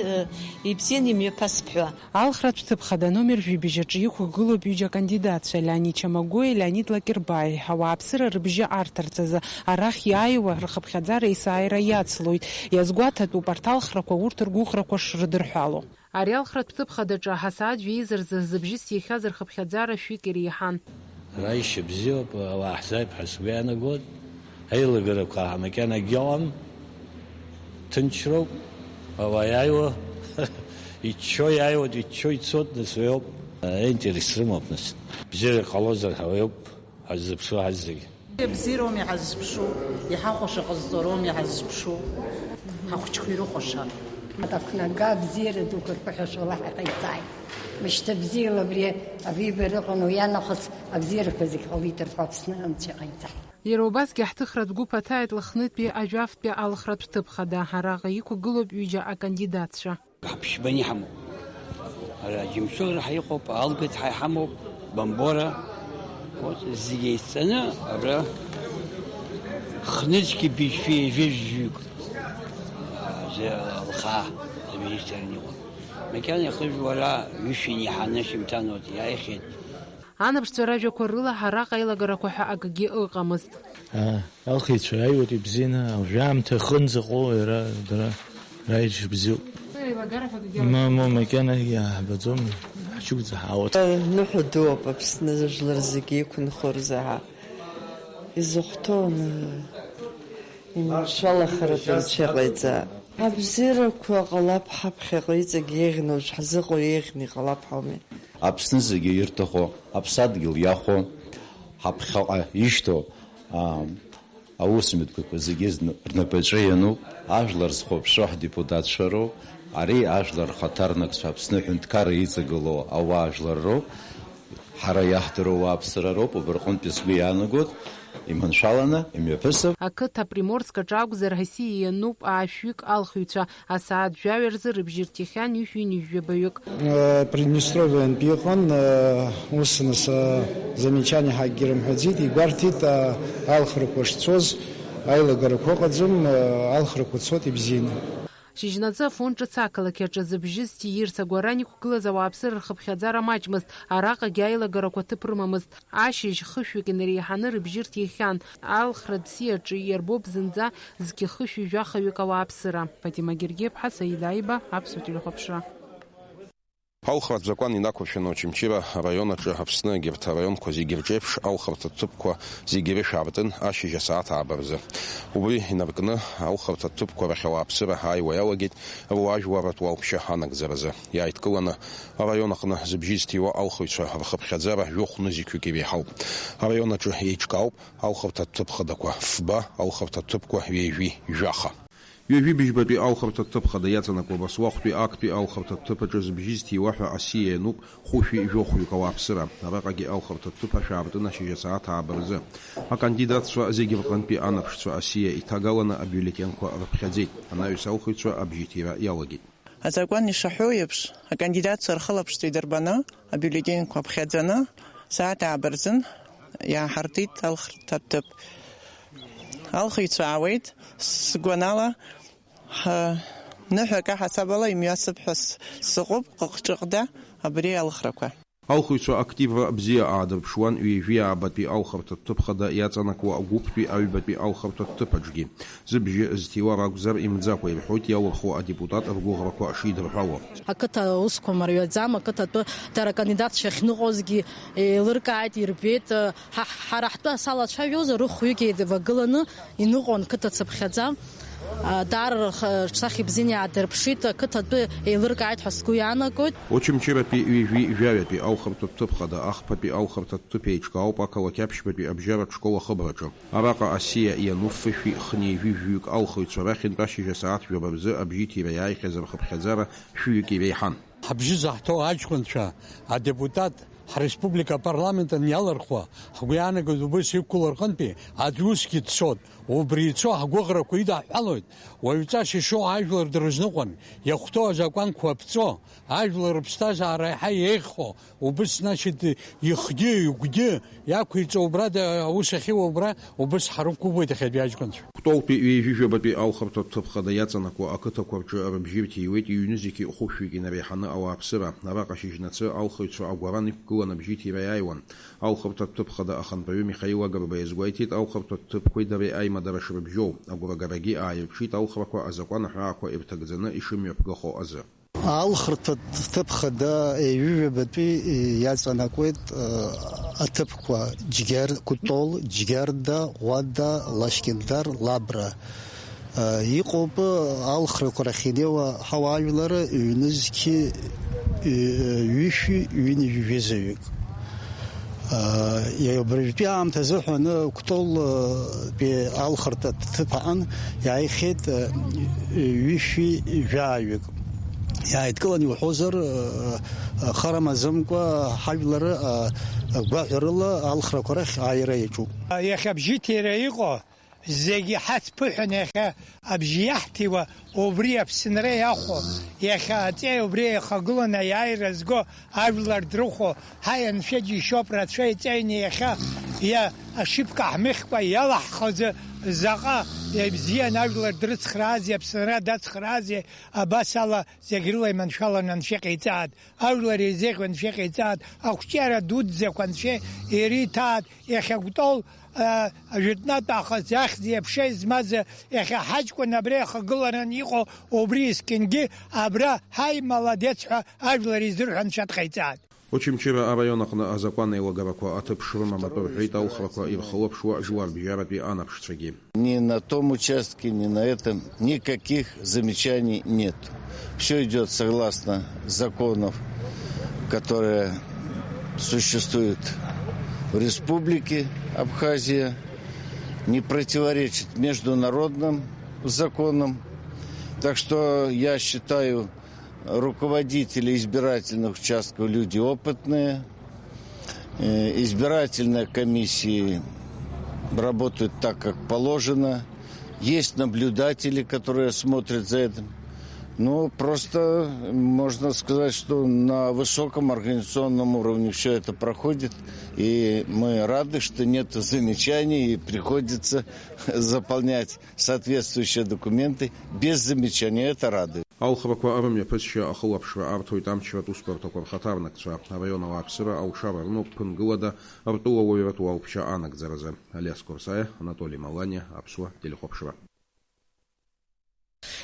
ибзианы имҩаԥасып ҳәа. Алхратә ҭыԥ хада номер жәибжь аҿы иқәгылоуп ҩыџьа акандидатцәа, Леонид Чамагәуеи Леонид Лакербаи. Ауааԥсыра рыбжьы арҭарц азы арахь иааиуа рхыԥхьаӡара есааира иацлоит. Иазгәаҭатәуп арҭ алхрақәа урҭ ргәыӷрақәа шрыдырҳәало. Ари алхратә ҭыԥ хадаҿы ҳасааҭ жәеиза рзы зыбжьыс иахьаз рхыԥхьаӡара шәҩык иреиҳан. Ара ишьа бзиоуп, ауаа ҳзааип ҳәа сгәы иаанагоит. Аилагарақәа макьанагьы ыҟам. Ҭынчроуп. Ауаа иааиуа, иччо иааиуеит, иччо ицоит, нас уи ауп. Аинтерес рымоуп, нас. Бзиара ҟалозар ҳәа уи ауп ҳаззыԥшу ҳазегь. Абзиароуми ҳаззыԥшу, иҳахәаша ҟазҵароуми ҳаззыԥшу, ҳахәыҷқәа ирыхәаша. Аҭақәнага абзиара дуқәа рԥыхьашәала ҳаҟаиҵааит. Мышьҭа бзиала абри абиба рыҟан, уи анахыс абзиарақәа зегь ҟалеит рҳәо Аԥсны анцәа иҟаиҵааит. Иара убасгьы ҳҭыхратә гәыԥ аҭааит Лыхнытәи Ажәафтәи алхратә ҭыԥ хада. Араҟа иқәгылоуп ҩыџьа акандидатцәа. Ҳаԥшьбаны иҳамоуп. Ара Џьамсур ҳәа иҟоуп, Алгыт ҳәа иҳамоуп, Бамбора. Вот, зегьы еицҵаны абра хнызқьи быжьшәи ҩажәи жәаҩык, а, лхаа зыбжьысҭаран иҟоуп. Макьана ихыжәлара ҩышәи ианиҳаны шьымҭан урҭ иааихьеит. Анаԥшцәа ражәақәа рыла, араҟа аилагарақәа ҳәа акгьы ыҟамызт. Аа, алхыҩцәа иааиуеит ибзианы, уажәы аамҭа ахынӡаҟоу иара дара раиҿ бзиоуп. Ма, ма, макьана иааҳбаӡом, ҳчыгәӡа ҳаауеит. Ныҳәа дууп Аԥсны жәлар зегьы иқәынхо рзы ҳа изыхәҭоу аны, иманшәалахаратәы анцәа иҟаиҵа. Абзиарақәа ҟалап ҳаԥхьаҟа иҵегь еиӷьны, уажә ҳзыҟоу еиӷьны иҟалап ҳәа ауми. Аԥсны зегьы ирҭаху, аԥсадгьыл иахәо, ҳаԥхьаҟа ишьҭоу, аа, аусмҩаԥгатәқәа зегьы зны рнапаҿы иануп, ажәлар зхәаԥшуа ҳдепутатцәа роуп, ари ажәлар рхаҭарнакцәа Аԥсны аҳәынҭқарра иҵагылоу ауаажәлар роуп, ҳара иаҳдыруа ауааԥсыра роуп, убри рҟынтәи сгәы иаанагоит, иманшәаланы имҩаԥысып. Ақыҭа Приморск аҿы акәзар, Россиа иануп аашәҩык алхыҩцәа, асааҭ жәаҩа рзы рыбжьы рҭихьан ҩышәи ҩынҩажәи жәабаҩык. Э, Приднестровиантә иҟан, э, ус нас, э, замечание ҳакгьы рымҳәаӡеит, игәарҭеит, э, алхрақәа шцоз, аилагарақәа ыҟаӡам, э, алхрақәа цоит ибзианы. Шьыжьнаҵы Афон ҿыц ақалақь аҿы зыбжьы зҭиирц агәаран иқәгылаз ауааԥсыра рхыԥхьаӡара маҷмызт, араҟагьы аилагарақәа ҭыԥ рымамызт. Ашьыжь хышәҩык инареиҳаны рыбжьы рҭихьан. Алхратә сиаҿы иарбоуп зынӡа зқьы хышәи жәахаҩык ауааԥсыра. Фатима Гергиаԥҳа, Саида Аиба, Аԥсуа телехәаԥшра. Алхратә закәан инақәыршәаны Очамчыра араион аҿы Аԥсны егьырҭ араионқәа зегьы рҿеиԥш алхратә ҭыԥқәа зегьы рышә аартын ашьыжь асааҭ ааба рзы. Убри инаркны алхратә ҭыԥқәа рахь ауааԥсыра ааиуа иалагеит руаажәларратә уалԥшьа анагӡаразы. Иааидкыланы араион аҟны зыбжьы зҭиуа алхыҩцәа рхыԥхьаӡара жәохә нызқьҩык иреиҳауп. Араион аҿы еиҿкаауп алхырҭатә ҭыԥ хадақәа фба, алхырҭатә ҭыԥқәа ҩажәи жәаха. Ҩажәи быжьбатәи алхырҭатә ҭыԥ хада иаҵанакуа Баслахәтәи актәи алхырҭатә ҭыԥ аҿы зыбжьы зҭиуа ҳәа асиа иануп хәышәи жәохәҩык ауааԥсыра. Араҟагьы алхырҭатә ҭыԥ ашә аартын ашьыжь асааҭ ааба рзы. Акандидатцәа зегьы рҟынтәи анаԥшцәа асиа иҭагаланы абиулетенқәа рыԥхьаӡеит. Анаҩс алхыҩцәа абжьыҭира иалагеит. Азакәан ишаҳәо еиԥш, акандидатцәа рхылаԥшцәа идырбаны, абиулетенқәа ԥхьаӡаны, сааҭ ааба рзын иааҳартит алхырҭатә ҭыԥ. Алхыҩцәа аауеит, сгәанала, ҳа, ныҳәак аҳасабала имҩасып ҳәа с-, сыҟоуп ҟыҟҿыҟда абри алхрақәа. Алхыҩцәа активра бзиа аадырԥшуан ҩажәи аабатәи алхырҭатә ҭыԥ хада иаҵанакуа агәыԥтәи аҩбатәи алхырҭатә ҭыԥ аҿгьы. Зыбжьы зҭиуа ракәзар имӡакәа ирҳәоит иалырхуа адепутат ргәыӷрақәа шидырҳәало. Ақыҭа аусқәа мариаӡам, ақыҭатәы дара акандидатцәа ахьныҟәозгьы еилыркааит, ирбеит. Ҳа, ҳара ҳтәы салацәажәозар, рыхәҩык еидывагыланы иныҟәон қыҭа цыԥхьаӡа. Даара рхы-, рҿахьыбзианы иаадырԥшит, ақыҭатәы еилыркааит ҳәа сгәы иаанагоит. Очамчыратәи ҩажәи жәаҩатәи алхырҭатә ҭыԥ хада, ахԥатәи алхырҭатә ҭыԥ еиҿкаауп ақалақь аԥшьбатәи абжьаратә школ ахыбраҿы. Араҟа асиа иану фышәи хнеи жәыжәҩык алхыҩцәа рахьынтә ашьыжь асааҭ жәаба рзы абжьы ҭира иааихьаз рхыԥхьаӡара шәҩык иреиҳан. Ҳабжьы заҳҭоу аҷкәынцәа, адепутат, ҳреспублика апарламент аниалырхуа, ҳгәы иаанагоит убыс иқәгылоу рҟынтәи аӡә усгьы дцоит. Убри ицо ҳгәыӷрақәа идаҳҳәалоит, уаҩҵас ишоу ажәлар дрызныҟәан, иахәҭоу азакәанқәа аԥҵо, ажәлар рыԥсҭазаара еиҳа еиӷьхо, убыс, значит, ихгьы, игәгьы иақәиҵо убра, да, аус ахьиуа убра, убыс ҳрықәгәыӷуеит иахьатәи аҷкәынцәа. Кәтолтәи ҩажәи жәабатәи алхырҭатә ҭыԥ хада иаҵанакуа ақыҭақәа рҿы рыбжьы рҭиуеит ҩ-нызқьи хәышәҩык инареиҳаны ауааԥсыра. Араҟа шьыжьнацы алхыҩцәа агәаран иқәгылан абжьы иҭира иааиуан. Алхырҭатә ҭыԥ хада ахантәаҩы Михаил Агрба иазгәеиҭеит, алхырҭатә ҭыԥқәеи дареи аимадара шрыбжьоу. Агәрагарагьы ааирԥшит алхрақәа азакәан аҳәаақәа ирҭагӡаны ишымҩаԥгахо азы. Алхырҭатә ҭыԥ хада ҩажәи жәабатәи иаҵанакуеит, э, аҭыԥқәа Џьгьар-, Кәтол, Џьгьарда, Ӷәада, Лашькьындар, Лабра. Иҟоуп алхрақәа рахь инеиуа ҳауаажәлар ҩнызқьи ҩышәи ҩынҩажәи жәеизаҩык. Иара убыржәтәи аамҭазы ҳәаны Кәтолтәи алхырҭатә ҭыԥ аҟны иааихьеит ҩышәи жәаҩык. Иааидкыланы иуҳәозар, хара маӡамкәа ҳажәлар гәаҳәарыла алхрақәа рахь ааира иаҿуп. Иахьа абжьыҭира иҟоу зегьы ҳацԥыҳәаны иахьа абжьы иаҳҭиуа, убри Аԥсынра иахәо, иахьа аҵеи убри еихагыланы аиааира зго ажәлар дрыхәо, ҳаи, Анцәа џьишьоуп, рацәа иҵаҩны иахьа иа-, ашьыԥка ҳмыхькәа иалаҳхуазар, заҟа ибзиан ажәлар дрыцхраазеи, Аԥсынра дацхраазеи, абас ала зегь рыла иманшәаланы Анцәа иҟаиҵааит, ажәлар еизеиӷьу Анцәа иҟаиҵааит, ақәҿиара дуӡӡақәа Анцәа ириҭааит, иахьа Кәтол, а, ажәытәнатә аахыс ахьӡи аԥшеи змаз, иахьа ҳаҷкәын абри ахагыларан иҟоу, убри искьынгьы абра, ҳаи, маладец ҳәа ажәлар изырҳәо Анцәа дҟаиҵааит. Очамчыра араион аҟны азакәан еилагарақәа аҭыԥ шрымам атәы рҳәеит алхрақәа ирхылаԥшуа жәларбжьаратәи анаԥшцәагьы. Ни на том участке, ни на этом никаких замечаний нет. Всё идёт согласно законов, которые существуют в Республике Абхазия, не противоречит международным законам. Так что я считаю, руководители избирательных участков люди опытные, э, избирательные комиссии работают так, как положено, есть наблюдатели, которые смотрят за этим. Ну, просто можно сказать, что на высоком организационном уровне всё это проходит, и мы рады, что нет замечаний и приходится заполнять соответствующие документы без замечаний. Это радует. Алхрақәа рымҩаԥысшьа ахылаԥшра арҭоит амчратә усбарҭақәа рхаҭарнакцәа, араион ауааԥсыра алшара рымоуп ԥынгылада ртәылауаҩратә уалԥшьа анагӡаразы. Алиас Корсаиа, Анатоли Маланиа, Аԥсуа телехәаԥшра.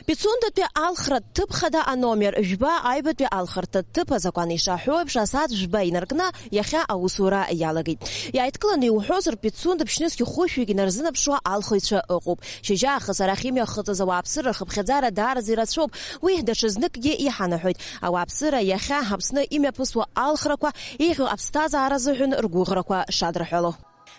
Пицундатәи алхратә ҭыԥ хада аномер жәба аҩбатәи алхырҭатә ҭыԥ азакәан ишаҳәо еиԥш асааҭ жәба инаркны иахьа аусура иалагеит. Иааидкыланы иуҳәозар, Пицунда ԥшьнызқь хәышәҩык инарзынаԥшуа алхыҩцәа ыҟоуп. Шьыжьаахыс арахь имҩахыҵыз ауааԥсыра рхыԥхьаӡара даараӡа ирацәоуп. Уи даҽазныкгьы иҳанаҳәоит. Ауааԥсыра иахьа Аԥсны имҩаԥысуа алхрақәа еиӷьу аԥсҭазаара азыҳәан ргәыӷрақәа шадырҳәало.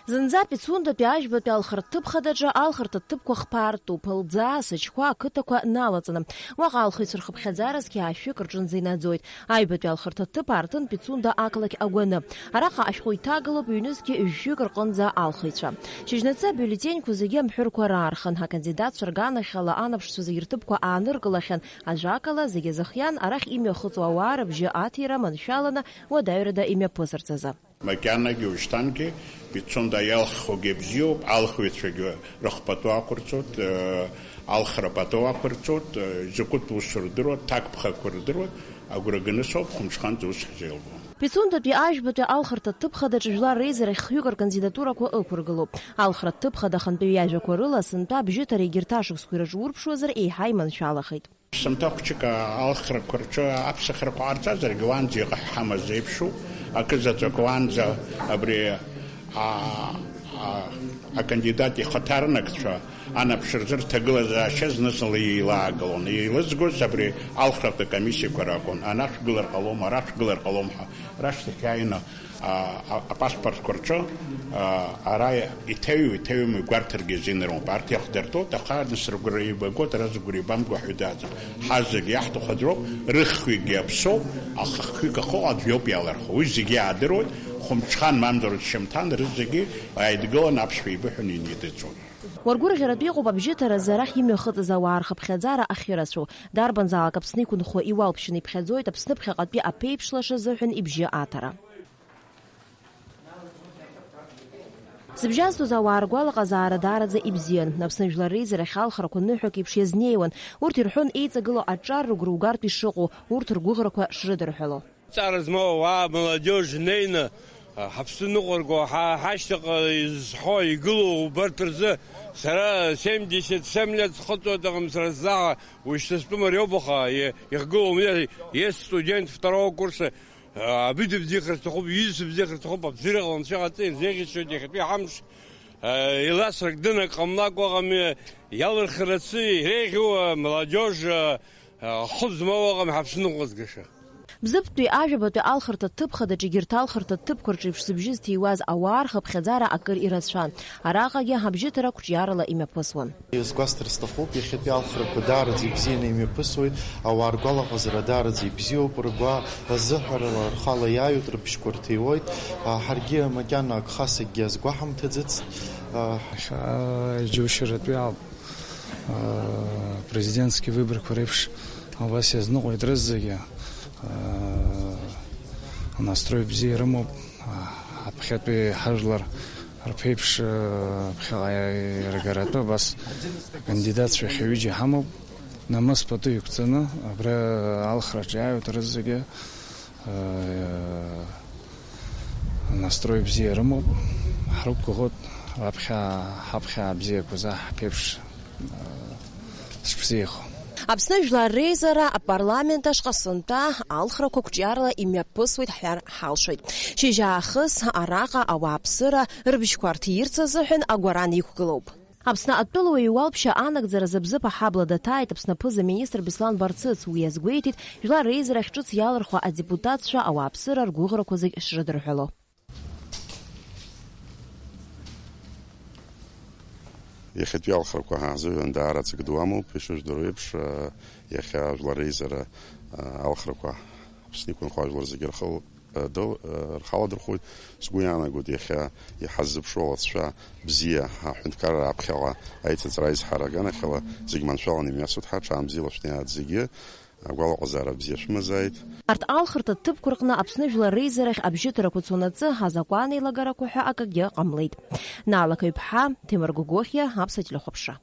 Зынӡа Пицундатәи ажәбатәи алхырҭыԥ хадаҿы алхырҭа ҭыԥқәа хԥаартәуп, Лӡаа, Сычқәа ақыҭақәа налаҵаны. Уаҟа алхыҩцәа рхыԥхьаӡара зқьи аашәҩык рҿынӡа инаӡоит. Аҩбатәи алхырҭа ҭыԥ аартын Пицунда ақалақь агәаны. Араҟа ашәҟәы иҭагалоуп ҩнызқьи жәшәҩык рҟынӡа алхыҩцәа. Шьыжьнацы абиулетеньқәа зегьы амҳәырқәа раархан, акандидатцәа рганахьала анаԥшцәа зегьы рҭыԥқәа ааныркылахьан, ажәакала, зегьы азыхиан арахь имҩахыҵуа ауаа рыбжьы аҭира маншәаланы уадаҩрада имҩаԥысырц азы. Макьанагьы уажәшьҭангьы Пицунда иалххогьы бзиоуп, алхыҩцәагьы рыхԥатәы ақәырҵоит, э, алхра пату ақәырҵоит, э, закәытә усу рдыруеит, ҭакԥхықәа рдыруеит, агәра ганы соуп, хәымҽханӡа ус ҳзеилгом. Пицундатәи ажәбатәи алхырҭа ҭыԥхадаҿ жәлар реизарахь хҩык ркандидатурақәа ықәыргылоуп. Алхра ҭыԥхада ахантәаҩы иажәақәа рыла, сынтәа абжьыҭара егьырҭ ашықәсқәа ирҿурԥшуазар еиҳа иманшәалахеит. Сынтәа хәҷык алхрақәа рҿы аԥсахрақәа ҟарҵазаргьы, уаанӡа иҟаҳҳамаз еиԥшу акы заҵәык, уаанӡа абри, а, а, акандидат ихаҭарнакцәа анаԥшырзы рҭагылазаашьа зны-зынла еилаагылон. Еилызгоз абри алхратә комиссиақәа ракәын. Ана шәгылар ҟалом, ара шәгылар ҟалом ҳәа. Рашьҭахь иааины, а, а, апаспортқәа рҿы, а, ара иҭаҩу, иҭаҩым игәарҭаргьы азин рымоуп. Арҭ иахдыртәоит, аха нас рыгәра еибагоит, ара зыгәра еибамго ҳәа дааӡам. Ҳа зегьы иаҳҭаху аӡәроуп, рыхҩыкгьы аԥсоуп, аха хҩык ахыҟоу аӡә иоуп иалырхуа. Уи зегьы иаадыруеит, хәымҽхан мамзар шьамҭан рызегьы ааидгыланы аԥсшәа еибыҳәаны инеидыҵуан. Уаргәырӷьаратәы иҟоуп абжьыҭаразы арахь имҩахыҵыз ауаа рхыԥхьаӡара ахьырацәоу. Дарбанзаалак Аԥсны иқәынхо иуалԥшьаны иԥхьаӡоит, Аԥсныԥхьаҟатәи аԥеиԥш лаша азыҳәан ибжьы аҭара. Зыбжьазтәыз ауаа ргәалаҟазаара даараӡа ибзиан. Аԥсны жәлар реизарахь алхрақәа ныҳәак еиԥш иазнеиуан. Урҭ ирҳәон еиҵагылоу аҿар рыгәра угартә ишыҟоу, урҭ ргәыӷрақәа шрыдырҳәало. Ҵара змоу ауаа, молодежь неины, а, ҳаԥсы ныҟәырго, ҳа-, ҳашьҭаҟа изҳәо, игылоу убарҭ рзы сара семьдесят семь лет схыҵуеит, аха сара сзаҳа уажәшьҭа стәым ари ауп, аха и-, ихгылоу мҩа, есть студент второго курса, а, абри дыбзиахар сҭахуп, иҩызцәа бзиахар сҭахуп, абзиараҟа анцәа иҟаҵа ирзеиӷьасшьоит иахьатәи ҳамш, а, еиласрак дынак ҟамлакәа ыҟами, иалырхрацы иреиӷьу, а, молодежь, а, а, хәы змоу ыҟами ҳаԥсы ныҟәызгаша. Бзыԥтәи ажәабатәи алхырҭа ҭыԥ хадаҿ егьырҭ алхырҭа ҭыԥқәа рҿы еиԥш зыбжьы зҭиуаз ауаа рхыԥхьаӡара акыр ирацәан. Араҟагьы абжьыҭара қәҿиарала имҩаԥысуан. Иазгәасҭар сҭахуп, иахьатәи алхрақәа даараӡа ибзианы имҩаԥысуеит, ауаа ргәалаҟазара даараӡа ибзиоуп, ргәа азыҳәарала рхала иааҩуеит, рыбжьқәа рҭиуеит. А, ҳаргьы макьана агха сакгьы азгәаҳамҭаӡацт. А, Иахьа џьоушьаратәи ауп. Президентски выборқәа реиԥш убас иазныҟәеит рызегьы. Настрой бзиа рымоуп. Аԥхьатәи ҳажәлар рԥеиԥш, ԥхьаҟа иргаратәы абас акандидатцәа ҩажәа ҩыџьа ҳамоуп. Намыс пату иқәҵаны абра алхраҿы иааҩуеит рызегьы. Настрой бзиа рымоуп, ҳрықәгәыӷуеит, раԥхьа ҳаԥхьа бзиақәа заҳ ҳԥеиԥш, шбзиахо. Аԥсны Жәлар Реизара апарламент ашҟа сынтәа алхрақәа қәҿиарала имҩаԥысуеит ҳҳәар ҳалшоит. Шьыжьаахыс араҟа ауааԥсыра рыбжьқәа рҭирц азыҳәан агәаран иқәгылоуп. Аԥсны атәылауаҩ иуалԥшьа анагӡаразы Бзыԥ аҳабла даҭааит Аԥсны аԥыза-министр Беслан Барцыц. Уи иазгәеиҭеит, жәлар реизарахь ҿыц иалырхуа адепутатцәа ауааԥсыра ргәыӷрақәа зегь шрыдырҳәало. Иахьатәи алхрақәа ҳазыҳәан даараӡак ду амоуп, ишыжәдыруа еиԥш, иахьа жәлар реизара алхрақәа Аԥсны иқәынхо ажәлар зегьы рхы дыл-, рхаладырхәуеит. Сгәы иаанагоит, иахьа иҳаззыԥшу алҵшәа бзиа, аҳәынҭқарра аԥхьаҟа аиҭаҵра аизҳара аганахьала зегь маншәаланы имҩасуеит, ҳаҽаанбзиала шәнеиааит зегьы, агәалаҟазаара бзиа шәымазааит. Арҭ алхырҭа ҭыԥқәа рҟны Аԥсны Жәлар Реизарахь абжьыҭарақәа цонаҵы азакәан еилагарақәа ҳәа акгьы ҟамлеит. Наала Қаҩԥҳа, Ҭемыр Гогохиа, Аԥсуа телехәаԥшра.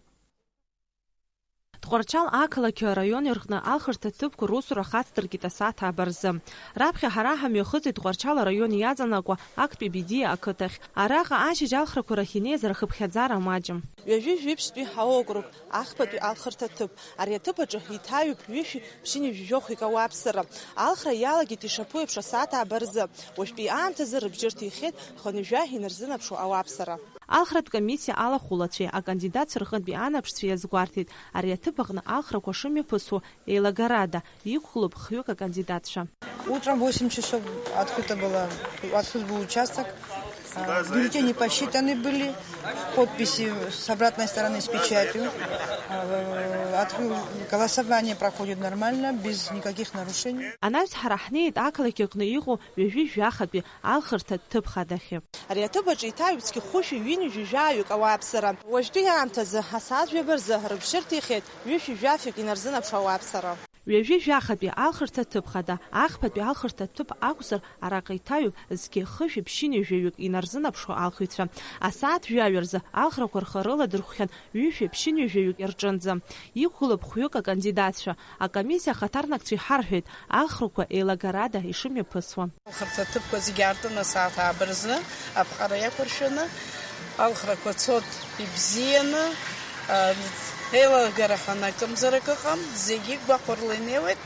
Тҟәарчал ақалақьи араиони рҟны алхырҭа ҭыԥқәа русура хацдыркит асааҭ ааба рзы. Раԥхьа ҳара ҳамҩахыҵит Тҟәарчал араион иаҵанакуа актәи Бедиа ақыҭахь. Араҟа ашьыжь алхрақәа рахь инеиз рхыԥхьаӡара маҷым. Ҩажәи жәиԥшьтәи аокруг, ахԥатәи алхырҭа ҭыԥ. Ари аҭыԥ аҿы иҭаҩуп ҩышәи ԥшьынҩажәи жәохәҩык ауааԥсыра. Алхра иалагеит ишаԥу еиԥш асааҭ ааба рзы. Уажәтәи аамҭазы рыбжьы рҭихьеит хынҩажәа инарзынаԥшуа ауааԥсыра. Алхратә комиссиа алахәылацәеи акандидатцәа рҟынтәи анаԥшцәеи иазгәарҭеит, ари аҭыԥ аҟны алхрақәа шымҩаԥысуа еилагарада, иқәгылоуп хҩык акандидатцәа. Утром в восемь часов открыто было, открыт был участок. А, бюллетени посчитаны были, подписи с обратной стороны с печатью. А, откры-, голосование проходит нормально, без никаких нарушений. Анаҩс ҳара ҳнеит ақалақь аҟны иҟоу ҩажәи жәахатәи алхырҭа ҭыԥ хадахьы. Ари аҭыԥ аҿы иҭаҩуп зқьы хәышәи ҩынҩажәи жәаҩык ауааԥсыра. Уажәтәи аамҭазы асааҭ жәаба рзы рыбжьы рҭихьеит ҩышәи жәафҩык инарзынаԥшуа ауааԥсыра. Ҩажәи жәахатәи алхырҭа ҭыԥ хада, ахԥатәи алхырҭа ҭыԥ акәзар, араҟа иҭаҩуп зқьи хышәи ԥшьынҩажәаҩык инарзынаԥшуа алхыҩцәа. Асааҭ жәаҩа рзы алхрақәа рхы рыладырхәхьан ҩышәи ԥшьынҩажәаҩык рҿынӡа. Иқәгылоуп хәҩык акандидатцәа. Акомиссиа ахаҭарнакцәа иҳарҳәеит алхрақәа еилагарада ишымҩаԥысуа. Алхырҭа ҭыԥқәа зегьы аартын асааҭ ааба рзы аԥҟара иақәыршәаны, алхрақәа цоит ибзианы, а, еилагара ҳәа акымзарак ыҟам, зегьы гәахәарыла инеиуеит.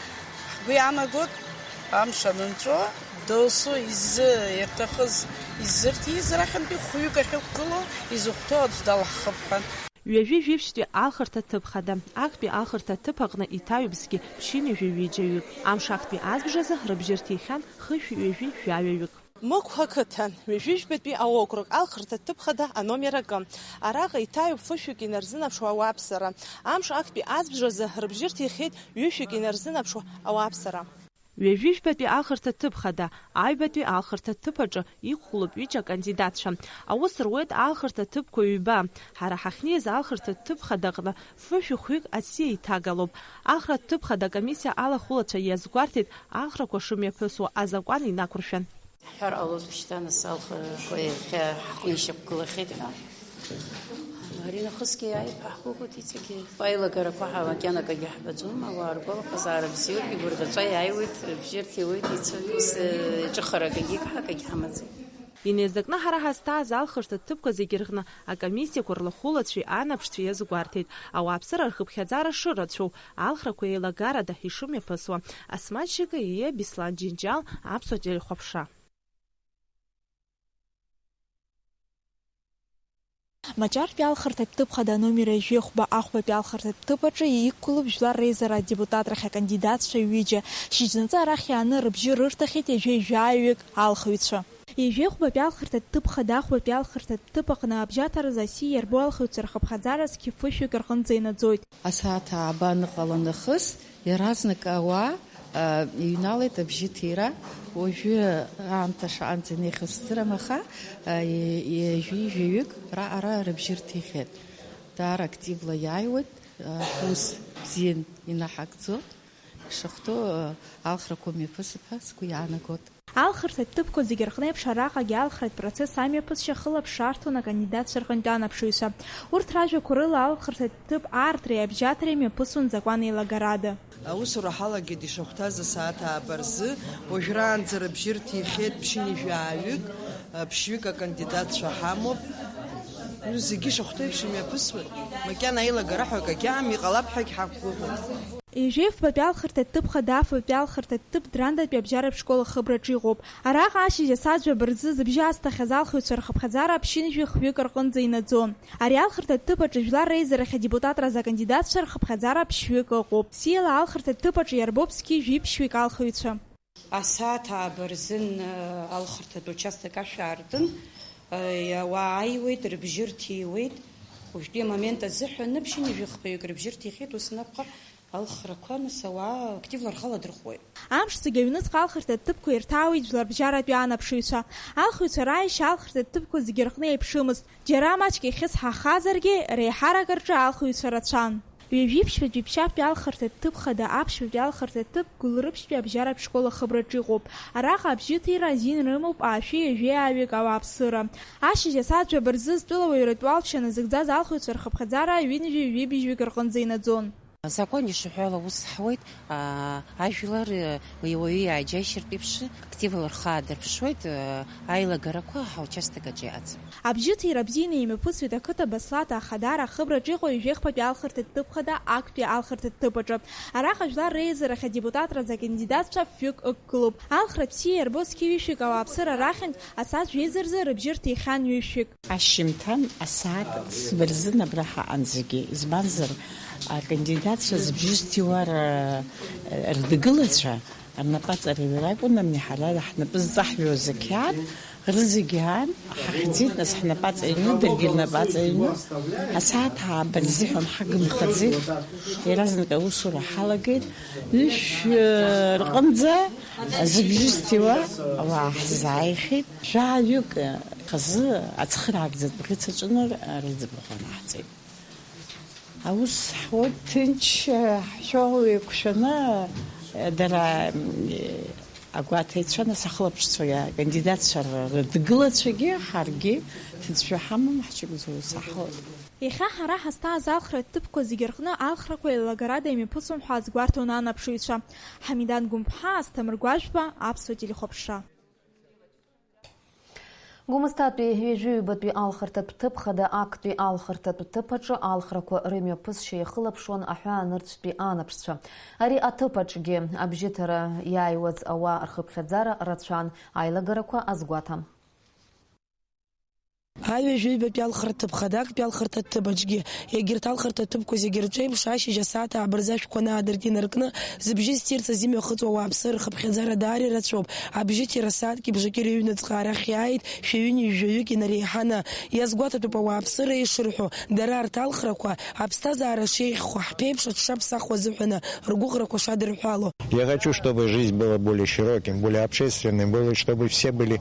Ҳгәы иаанагоит, амш анынҵәо, досу изы ирҭахыз, изырҭиз рахьынтәи хәҩык ахьықәгылоу, изыхәҭоу аӡә далаҳхып ҳәа. Ҩажәи жәиԥшьтәи алхырҭа ҭыԥ хада, актәи алхырҭа ҭыԥ аҟны иҭаҩуп зқьи ԥшьынҩажәи ҩыџьаҩык. Амш актәи азбжазы рыбжьы рҭихьан хышәи ҩажәи жәаҩаҩык. Мықә ақыҭан, ҩажәи жәбатәи аокруг, алхырҭа ҭыԥ хада, аномер акы. Араҟа иҭаҩуп фышәҩык инарзынаԥшуа ауааԥсыра. Амш актәи азбжазы рыбжьы рҭихьеит ҩышәҩык инарзынаԥшуа ауааԥсыра. Ҩажәи жәбатәи алхырҭа ҭыԥ хада, аҩбатәи алхырҭа ҭыԥ аҿы иқәгылоуп ҩыџьа акандидатцәа. Аус руеит алхырҭа ҭыԥқәа ҩба. Ҳара ҳахьнеиз алхырҭа ҭыԥ хадаҟны фышәи хәҩык асиа иҭагалоуп. Алхратә ҭыԥ хада акомиссиа алахәылацәа иазгәарҭеит алхрақәа шымҩаԥысуа азакәан инақәыршәан. Ҳҳәар ҟалоит, шьҭа нас алхрақәа иахьа ҳҟны ишьақәгылахьеит ҳәа. Ари нахысгьы иааип ҳәа ҳгәыӷуеит иҵегьы. Аилагарақәа ҳа макьанакагьы ҳбаӡом, ауаа ргәалаҟазаара бзиоуп, игәырӷьаҵәа иааиуеит, рыбжьы рҭиуеит, ицоит, ус, э, ҿыхарак акгьы ҳамаӡам. Инеизакны ҳара ҳазҭааз алхырҭа ҭыԥқәа зегьы рҟны акомиссиақәа рлахәылацәеи анаԥшцәеи иазгәарҭеит, ауааԥсыра рхыԥхьаӡара шырацәоу, алхрақәа еилагарада ишымҩаԥысуа. Асмаҭ Шьыкаиа, Беслан Џьынџьал, Аԥсуа телехәаԥшра. Маҷартәи алхырҭатә ҭыԥ хада номер ҩажәи хәба ахәбатәи алхырҭатә ҭыԥ аҿы иқәгылоуп жәлар реизара адепутатрахь акандидатцәа ҩыџьа. Шьыжьнаҵы арахь иааны рыбжьы рырҭахьеит ҩажәи жәаҩык алхыҩцәа. Ҩажәи хәбатәи алхырҭатә ҭыԥ хада ахәбатәи алхырҭатә ҭыԥ аҟны абжьаҭаразы асиа иарбоу алхыҩцәа рхыԥхьаӡара зқьи фышәҩык рҟынӡа инаӡоит. Асааҭ ааба аныҟала нахыс, иаразнак ауаа, а, иҩналеит абжьыҭира. Уажәы аамҭа шаҟанӡа инеихьоу сыздырам, аха, а, и-, ҩажәи жәаҩык раҟара рыбжьы рҭихьеит. Даара активла иааиуеит, а, ус бзиан инаҳагӡоит. Ишахәҭоу, а, алхрақәа мҩаԥысып ҳәа сгәы иаанагоит. Алхырҭатә ҭыԥқәа зегьы рҟны еиԥш араҟагьы алхратә процесс амҩаԥысшьа хылаԥшра арҭон акандидатцәа рҟынтә анаԥшыҩцәа. Урҭ ражәақәа рыла, алхырҭатә ҭыԥ аартреи абжьаҭареи мҩаԥысуан закәан еилагарада. Аусура ҳалагеит ишахәҭаз асааҭ ааба рзы, уажәраанӡа рыбжьы рҭихьеит ԥшьынҩажәаҩык, ԥшьҩык акандидатцәа ҳамоуп. Уи зегьы ишахәҭоу еиԥш имҩаԥысуеит. Макьана аилагара ҳәа акагьы аам, иҟалап ҳәагь ҳақәгәыӷуеит. Ҩажәи фбатәи алхырҭатә ҭыԥ хада афбатәи алхырҭатә ҭыԥ Драндатәи абжьаратә школ ахыбраҿы иҟоуп. Араҟа ашьыжь асааҭ жәаба рзы зыбжьы азҭахьаз алхыҩцәа рхыԥхьаӡара аԥшьынҩажәи хәҩык рҟынӡа инаӡон. Ари алхырҭатә ҭыԥ аҿы жәлар реизарахь адепутатра азы акандидатцәа рхыԥхьаӡара ԥшьҩык ыҟоуп. Сиала алхырҭатә ҭыԥ аҿы иарбоуп зқьи жәиԥшьҩык алхыҩцәа. Асааҭ ааба рзын, э, алхырҭатә участок ашә аартын, э, ауаа ааиуеит, рыбжьы рҭиуеит. Уажәтәи амомент азыҳәан ԥшьынҩажәи хԥаҩык рыбжьы рҭихьеит, ус анакәха, алхрақәа, нас, ауаа активла рхы аладырхәуеит. Амш зегь аҩныҵҟа алхырҭатә ҭыԥқәа ирҭаауеит жәларбжьаратәи анаԥшыҩцәа. Алхыҩцәа рааишьа алхырҭатә ҭыԥқәа зегьы рҟны еиԥшымызт. Џьара маҷк ихьысҳахазаргьы, реиҳарак рҿы алхыҩцәа рацәан. Ҩажәи ԥшьбатәи ԥшьаатәи алхырҭатә ҭыԥ хада аԥшьбатәи алхырҭатә ҭыԥ Гәылрыԥшьтәи абжьаратә школ ахыбраҿы иҟоуп. Араҟа абжьыҭира азин рымоуп аашәи ҩажәи ааҩык ауааԥсыра. Ашьыжь асааҭ жәаба рзы зтәыла уаҩратә уалԥшьа назыгӡаз алхыҩцәа рхыԥхьаӡара ҩынҩажәи ҩажәи быжьҩык рҟынӡа инаӡон. Азакәан ишаҳәо ала ус ҳауеит, аа, ажәлар, э, уи ауаҩы иааџьаишьартә еиԥш, активла рхы аадырԥшуеит, э, аилагарақәа ҳаучасток аҿы иҟаӡам. Абжьыҭира бзианы имҩаԥысуеит ақыҭа Баслаҭа Ахадара ахыбраҿы иҟоу ҩажәи хԥатәи алхырҭатә ҭыԥ хада актәи алхырҭатә ҭыԥ аҿы. Араҟа жәлар реизарахь адепутатра азы акандидатцәа фҩык ықәгылоуп. Алхратә бзиа иарбоу зқьи ҩышәҩык ауааԥсыра рахьынтә асааҭ жәеиза рзы рыбжьы рҭихьан ҩышәҩык. Ашьжьымҭан асааҭ фба рзын абра ҳаҟан зегьы, избанзар, акандидатцәа зыбжьы зҭиуа р-, рдгылацәа рнапаҵаҩра ракәын, абни ҳара ҳнапы зҵаҳҩуаз ақьаад рызегьы аан, ҳахьӡеит, нас ҳнапаҵаҩны, даргьы рнапаҵаҩны, асааҭ ааба рзыҳәан ҳагымхаӡеит, иаразнак аусура ҳалагеит, ҩышә, э, рҟынӡа зыбжьы зҭиуа ауаа ҳзааихьеит. Жәаҩык хазы ацхыраагӡатә бӷьыц аҿынтә рыӡбахә анаҳҵеит. Аус ҳуеит ҭынч, ҳшәо еиқәшәаны, дара, м, агәаҭаҩцәа, нас ахылаԥшцәа, акандидатцәа рыдгылацәагьы, ҳаргьы ҭыӡшәа ҳамам, ҳчымазаҩ саҳауеит. Иахьа ҳара ҳазҭааз алхратә ҭыԥқәа зегьы рҟны алхрақәа еилагарада имҩаԥысуан ҳәа азгәарҭон анаԥшыҩцәа. Ҳамидан Гәымԥҳа, Асҭамыр Гәажәба, Аԥсуа телехәаԥшра. Гәымсҭатәи ҩажәи ҩбатәи алхырҭатә ҭыԥ хада актәи алхырҭатә ҭыԥ аҿы алхрақәа рымҩаԥысшьа иахылаԥшуан аҳәаанырцәтәи анаԥшцәа. Ари аҭыԥ аҿгьы абжьыҭара иааиуаз ауаа рхыԥхьаӡара рацәан, аилагарақәа азгәаҭан. Аҩажәи ҩбатәи алхырҭатә ҭыԥ хада актәи алхырҭатә ҭыԥ аҿгьы, егьырҭ алхырҭатә ҭыԥқәа зегьы рҿы еиԥш, ашьыжь асааҭ ааба рзы ашәқәа анаадыртит инаркны, зыбжьы ссирц азы имҩахыҵуа ауааԥсыра рхыԥхьаӡара даара ирацәоуп. Абжьыҭира сааҭки бжаки рыҩныҵҟа арахь иааит шәи ҩынҩажәаҩык инареиҳаны. Иазгәаҭатәуп ауааԥсыра ишырҳәо, дара арҭ алхрақәа аԥсҭазаара шеиӷьхо, ҳԥеиԥш аҽшаԥсахуа азыҳәаны ргәыӷрақәа шадырҳәало. Я хочу, чтобы жизнь была более широким, более общественным, было, чтобы все были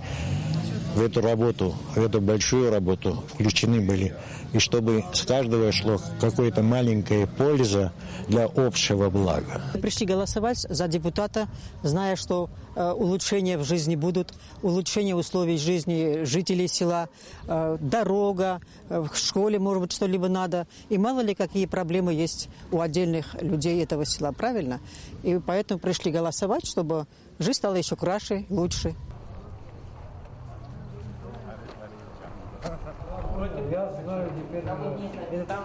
в эту работу, в эту большую работу включены были, и чтобы с каждого шло какая-то маленькая польза для общего блага. Пришли голосовать за депутата, зная, что, э, улучшения в жизни будут, улучшение условий жизни жителей села, э, дорога, э, в школе, может быть, что-либо надо. И мало ли какие проблемы есть у отдельных людей этого села, правильно? И поэтому пришли голосовать, чтобы жизнь стала ещё краше, лучше. Я знаю теперь, э,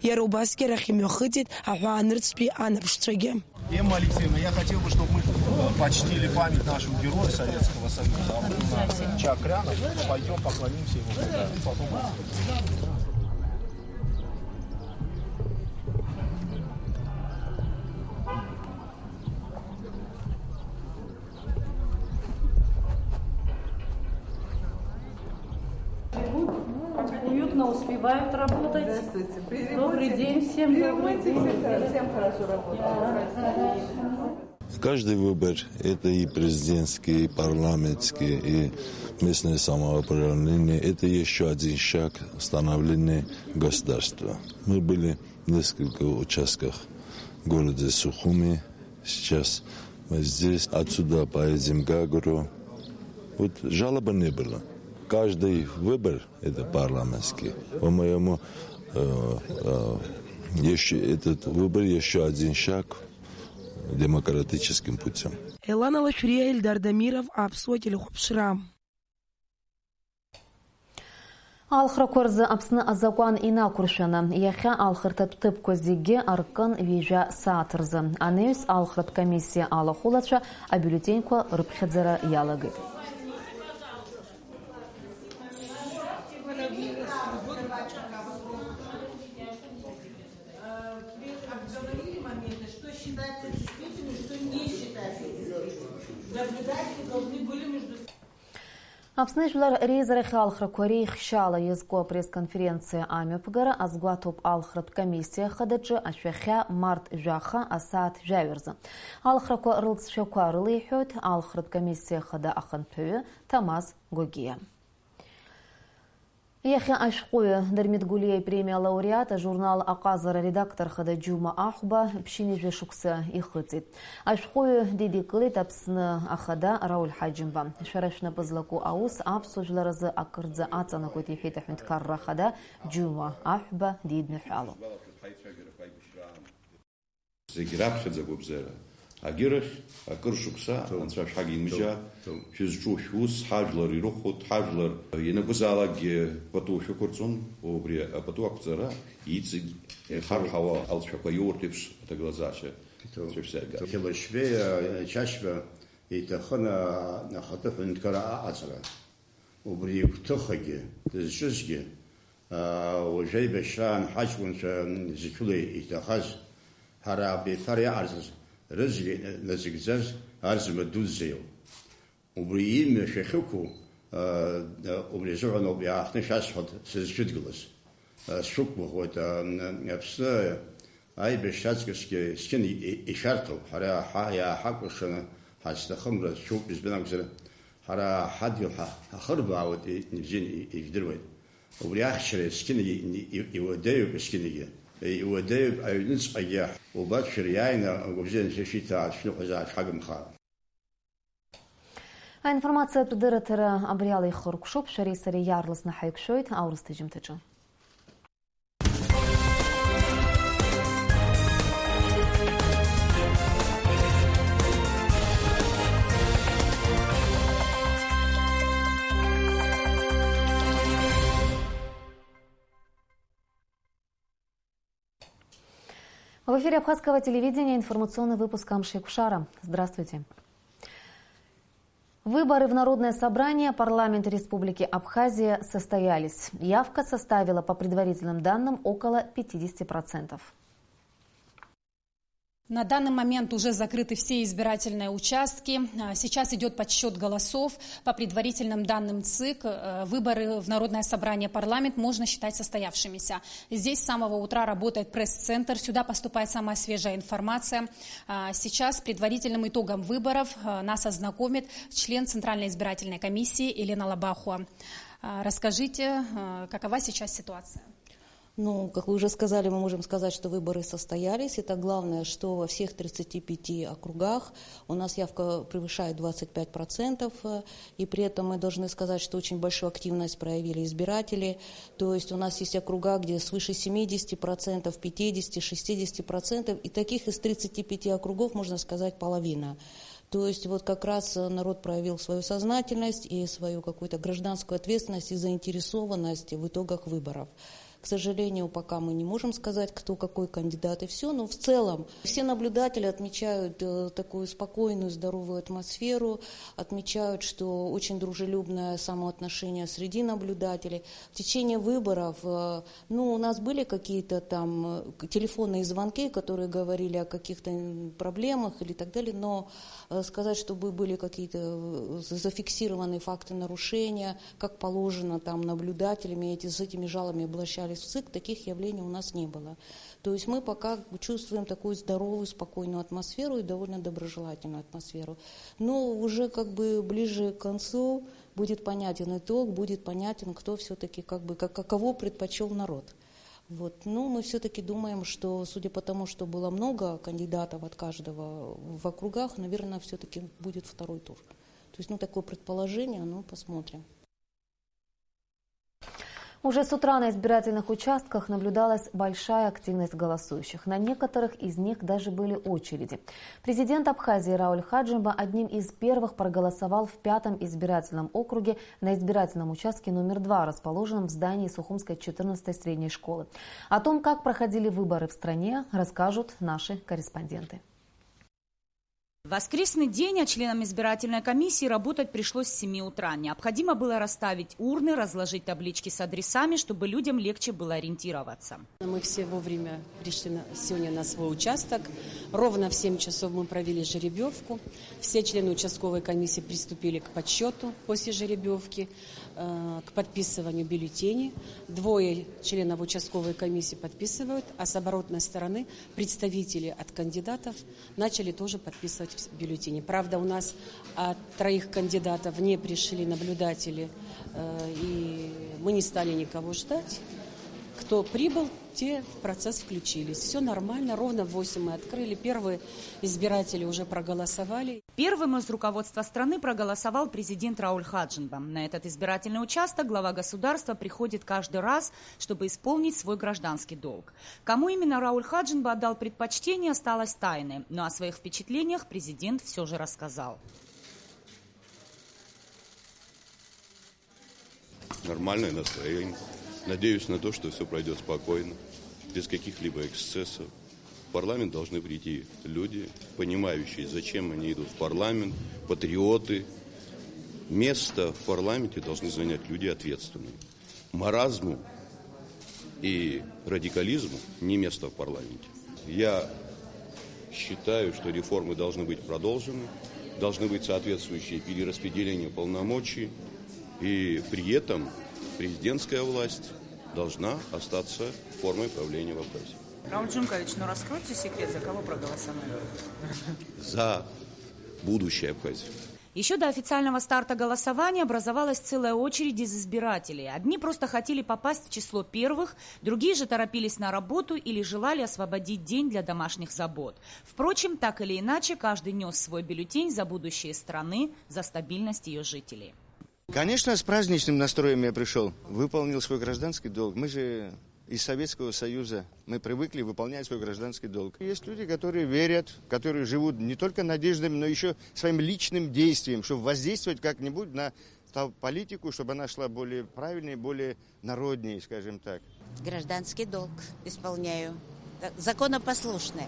Иара убасгьы арахь имҩахыҵит аҳәаанырцәтәи анаԥшцәагьы. Эмма Алексеевна, я хотел бы, чтобы мы, э, почтили память нашего героя Советского Союза Абдулла Чакрянов. Пойдем поклонимся ему. Потом Живут, уютно успевают работать. Здравствуйте. Добрый день всем, добрый день. Всем хорошо работать. В каждый выбор, это и президентские, и парламентские, и местное самоуправление, это ещё один шаг становления государства. Мы были в нескольких участках в городе Сухуми, сейчас мы здесь, отсюда поедем в Гагру. Вот жалобы не было. Каждый выбор это парламентский. По-моему, э, э, ещё этот выбор ещё один шаг демократическим путём. Елана Лашәриа, Ельдар Дамиров, Аԥсуа телехәаԥшра. Алхрақәа рзы Аԥсны азакәан инақәыршәаны, иахьа алхырҭатә ҭыԥқәа зегьы аркын ҩажәа сааҭ рзы. Анаҩс алхратә комиссиа алахәылацәа абиуллетеньқәа рыԥхьаӡара иалагеит. Обговорили моменты, что считается действительным, что не считается действительным. Наблюдатели должны были между Аԥсны жәлар реизарахь алхрақәа реихшьаала иазку апресс-конференциа амҩаԥгара азгәаҭоуп алхратә комиссиа хадаҿы ашәахьа март жәаха асааҭ жәаҩа рзы. Алхрақәа рылҵшәақәа рылеиҳәоит алхратә комиссиа хада ахантәаҩы Ҭамаз Гогиа. Иахьа ашәҟәыҩҩы Дырмит Гәлиа ипремиа алауреат, ажурнал Аҟазара аредактор хада Џьума Аҳәба ԥшьынҩажәа шықәса ихыҵит. Ашәҟәыҩҩы дидикылеит Аԥсны ахада Рауль Ҳаџьымба. Шәара шәнапы злаку аус аԥсуа жәлар азы акырӡа аҵанакуеит, иҳәеит аҳәынҭқарра ахада Џьума Аҳәба дидныҳәало. Зегь раԥхьаӡа агәабзиара. Агьырахь, акыр шықәса, ҭоуп, Анцәа шәҳагимыжьаат, ҭоуп, ҭоуп, шәызҿу шәус, ҳажәлар ирыхәоит, ҳажәлар ианакәызаалакгьы пату шәықәырҵон, убри апату ақәҵара иҵегь иҭоуп, ихарҳауа алҵшәақәа иоуртә еиԥш аҭагылазаашьа, иҭоуп, цәышәзааигар. Қьалашьбеи, а, Чашьба иҭахын, а, ахатәы ҳәынҭқарра аҟаҵара. Убри игәҭыхагьы, дызҿызгьы, аа, уажә аибашьраан ҳаҷкәынцәа зқьыла иҭахаз, ҳара абиԥара иҟарҵаз, рызегьы назыгӡаз Арӡынба дуӡӡа иоуп. Убри имҩа шәахьықәу, аа, убри азыҳәан ауп иаахтны шәасҳәарц сызшәыдгылаз. Сшәықәгәыӷуеит, аа, Аԥсны Аибашьра аҵкысгьы зқьын и-, и-, ишәарҭоуп. Ҳара ҳа-, иааҳакәыршаны ҳазҭахым рацәоуп, избан акәзар, ҳара ҳадгьыл ҳа-, ҳахырбаауеит, и-, ибзианы и-, ижәдыруеит. Убри ахьчара зқьын и-, и-, и-, иуадаҩуп зқьынгьы. И-, иуадаҩуп аҩныҵҟагьы убарҭ шәара иааины агәабзиара анцәа шәиҭаат, шәныҳәазаат, шәҳагымхаат. Аинформациатә дырраҭара абри ала ихыркәшоуп, шәареи сареи иаарласны ҳаиқәшәоит аурыс ҭыжьымҭаҿы. В эфире Абхазского телевидения информационный выпуск «Амш еиқәшара». Здравствуйте. Выборы в Народное собрание Парламента Республики Абхазия состоялись. Явка составила, по предварительным данным, около пятидесяти процентов. На данный момент уже закрыты все избирательные участки. А, сейчас идёт подсчёт голосов. По предварительным данным ЦИК, э, выборы в Народное собрание, парламент можно считать состоявшимися. Здесь с самого утра работает пресс-центр. Сюда поступает самая свежая информация. А, сейчас предварительным итогом выборов, а, нас ознакомит член Центральной избирательной комиссии Елена Лабахова. А, расскажите, а, какова сейчас ситуация? Ну, как вы уже сказали, мы можем сказать, что выборы состоялись. Это главное, что во всех тридцати пяти округах у нас явка превышает двадцать пять процентов, э, и при этом мы должны сказать, что очень большую активность проявили избиратели. То есть у нас есть округа, где свыше семидесяти процентов, пятидесяти, шестидесяти процентов, и таких из тридцати пяти округов, можно сказать, половина. То есть вот как раз, э, народ проявил свою сознательность и свою какую-то гражданскую ответственность и заинтересованность в итогах выборов. К сожалению, пока мы не можем сказать, кто какой кандидат и всё, но в целом все наблюдатели отмечают, э, такую спокойную, здоровую атмосферу, отмечают, что очень дружелюбное самоотношение среди наблюдателей. В течение выборов, э, ну, у нас были какие-то там, э, к-, телефонные звонки, которые говорили о каких-то, м, проблемах или так далее, но, э, сказать, чтобы были какие-то, э, за-, зафиксированные факты нарушения, как положено, там, наблюдателями, эти, с этими жалобами обращались в ЦИК, таких явлений у нас не было. То есть мы пока чувствуем такую здоровую, спокойную атмосферу и довольно доброжелательную атмосферу. Но уже как бы ближе к концу будет понятен итог, будет понятен, кто всё-таки как бы, как, каково предпочёл народ. Вот. Ну, мы всё-таки думаем, что, судя по тому, что было много кандидатов от каждого в округах, наверное, всё-таки будет второй тур. То есть, ну, такое предположение, ну, посмотрим. Уже с утра на избирательных участках наблюдалась большая активность голосующих. На некоторых из них даже были очереди. Президент Абхазии Рауль Хаджимба одним из первых проголосовал в пятом избирательном округе на избирательном участке номер два, расположенном в здании Сухумской четырнадцатой средней школы. О том, как проходили выборы в стране, расскажут наши корреспонденты. В воскресный день, а членам избирательной комиссии работать пришлось с семи утра. Необходимо было расставить урны, разложить таблички с адресами, чтобы людям легче было ориентироваться. Мы все вовремя пришли на, сегодня на свой участок. Ровно в семь часов мы провели жеребьевку. Все члены участковой комиссии приступили к подсчёту после жеребьевки, э, к подписыванию бюллетеней. Двое членов участковой комиссии подписывают, а с оборотной стороны представители от кандидатов начали тоже подписывать в бюллетени. Правда, у нас от троих кандидатов не пришли наблюдатели, э, и мы не стали никого ждать. Кто прибыл, те в процесс включились. Всё нормально, ровно в восемь мы открыли. Первые избиратели уже проголосовали. Первым из руководства страны проголосовал президент Рауль Хаджимба. На этот избирательный участок глава государства приходит каждый раз, чтобы исполнить свой гражданский долг. Кому именно Рауль Хаджимба отдал предпочтение, осталось тайной, но о своих впечатлениях президент всё же рассказал. Нормальное настроение. Надеюсь на то, что всё пройдёт спокойно, без каких-либо эксцессов. В парламент должны прийти люди, понимающие, зачем они идут в парламент, патриоты. Место в парламенте должны занять люди ответственные. Маразму и радикализму не место в парламенте. Я считаю, что реформы должны быть продолжены, должны быть соответствующие перераспределения полномочий, и при этом президентская власть должна остаться формой правления в Абхазии. Рауль Джумкович, ну раскройте секрет, за кого проголосовали? За будущее Абхазии. Еще до официального старта голосования образовалась целая очередь из избирателей. Одни просто хотели попасть в число первых, другие же торопились на работу или желали освободить день для домашних забот. Впрочем, так или иначе, каждый нес свой бюллетень за будущее страны, за стабильность ее жителей. Конечно, с праздничным настроем я пришел. Выполнил свой гражданский долг. Мы же из Советского Союза. Мы привыкли выполнять свой гражданский долг. Есть люди, которые верят, которые живут не только надеждами, но еще своим личным действием, чтобы воздействовать как-нибудь на ту политику, чтобы она шла более правильнее, более народнее, скажем так. Гражданский долг исполняю. Законопослушная.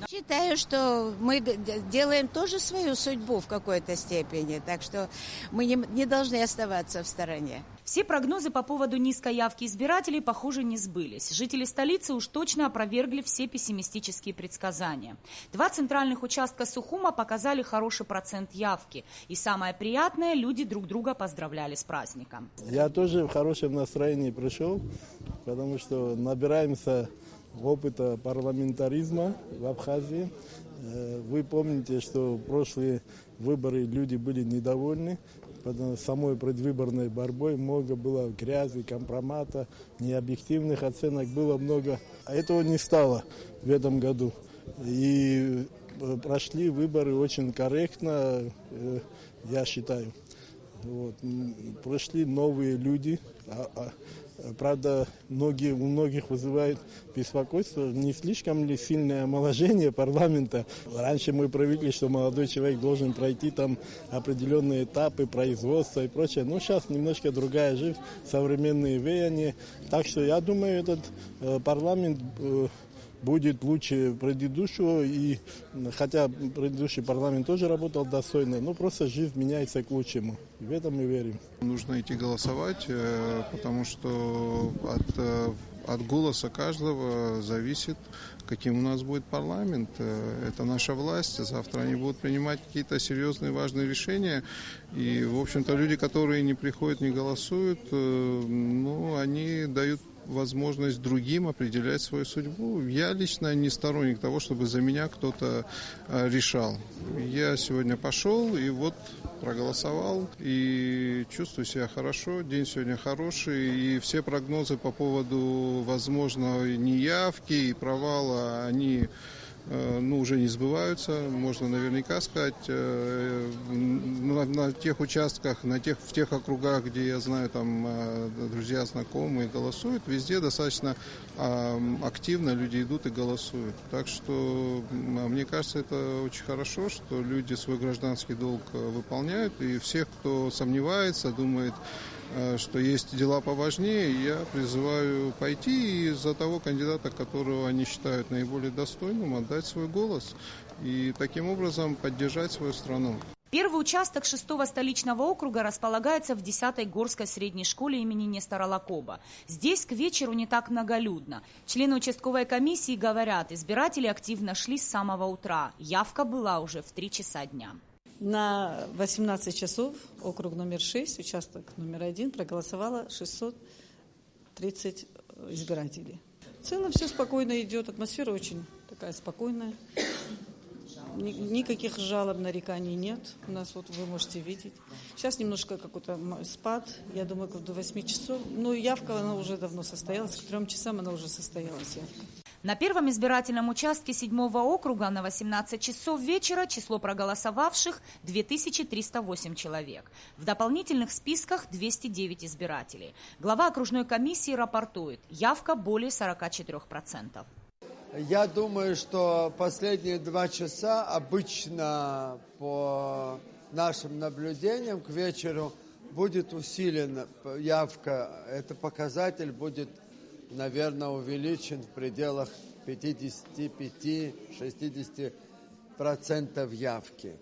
Считаю, что мы делаем тоже свою судьбу в какой-то степени, так что мы не, не должны оставаться в стороне. Все прогнозы по поводу низкой явки избирателей, похоже, не сбылись. Жители столицы уж точно опровергли все пессимистические предсказания. Два центральных участка Сухума показали хороший процент явки. И самое приятное, люди друг друга поздравляли с праздником. Я тоже в хорошем настроении пришел, потому что набираемся опыта парламентаризма в Абхазии. Э, вы помните, что прошлые выборы люди были недовольны самой предвыборной борьбой. Много было грязи, компромата, необъективных оценок было много. А этого не стало в этом году. И э, прошли выборы очень корректно, э, я считаю. Вот. Пришли новые люди. А, а, правда, многие, у многих вызывает беспокойство, не слишком ли сильное омоложение парламента. Раньше мы привыкли, что молодой человек должен пройти там определенные этапы производства и прочее. Но сейчас немножко другая жизнь, современные веяния. Так что я думаю, этот э, парламент э, будет лучше предыдущего, и хотя предыдущий парламент тоже работал достойно, но просто жизнь меняется к лучшему. И в этом мы верим. Нужно идти голосовать, э, потому что от, э, от голоса каждого зависит, каким у нас будет парламент. Э, это наша власть. Завтра они будут принимать какие-то серьезные, важные решения. И, в общем-то, люди, которые не приходят, не голосуют, э, ну, они дают возможность другим определять свою судьбу. Я лично не сторонник того, чтобы за меня кто-то э, решал. Я сегодня пошел и вот проголосовал, и чувствую себя хорошо, день сегодня хороший, и все прогнозы по поводу возможной неявки и провала, они э, ну, уже не сбываются, можно наверняка сказать. Э, на, на тех участках, на тех, в тех округах, где я знаю, там э, друзья, знакомые голосуют, везде достаточно активно люди идут и голосуют. Так что мне кажется, это очень хорошо, что люди свой гражданский долг э, выполняют. И всех, кто сомневается, думает, э, что есть дела поважнее, я призываю пойти и за того кандидата, которого они считают наиболее достойным, отдать свой голос. И таким образом поддержать свою страну. Первый участок шестого столичного округа располагается в десятой горской средней школе имени Нестора Лакоба. Здесь к вечеру не так многолюдно. Члены участковой комиссии говорят, избиратели активно шли с самого утра. Явка была уже в три часа дня. На восемнадцать часов округ номер шесть, участок номер один, проголосовало шестьсот тридцать избирателей. В целом все спокойно идет, атмосфера очень такая спокойная. Никаких жалоб, нареканий нет. У нас вот вы можете видеть. Сейчас немножко какой-то спад, я думаю, до восьми часов. Но явка, она уже давно состоялась, к трём часам она уже состоялась, явка. На первом избирательном участке седьмого округа на восемнадцать часов вечера число проголосовавших две тысячи триста восемь человек. В дополнительных списках двести девять избирателей. Глава окружной комиссии рапортует, явка более сорока четырёх процентов. Я думаю, что последние два часа обычно по нашим наблюдениям к вечеру будет усилена явка. Этот показатель будет, наверное, увеличен в пределах пятидесяти пяти-шестидесяти процентов явки.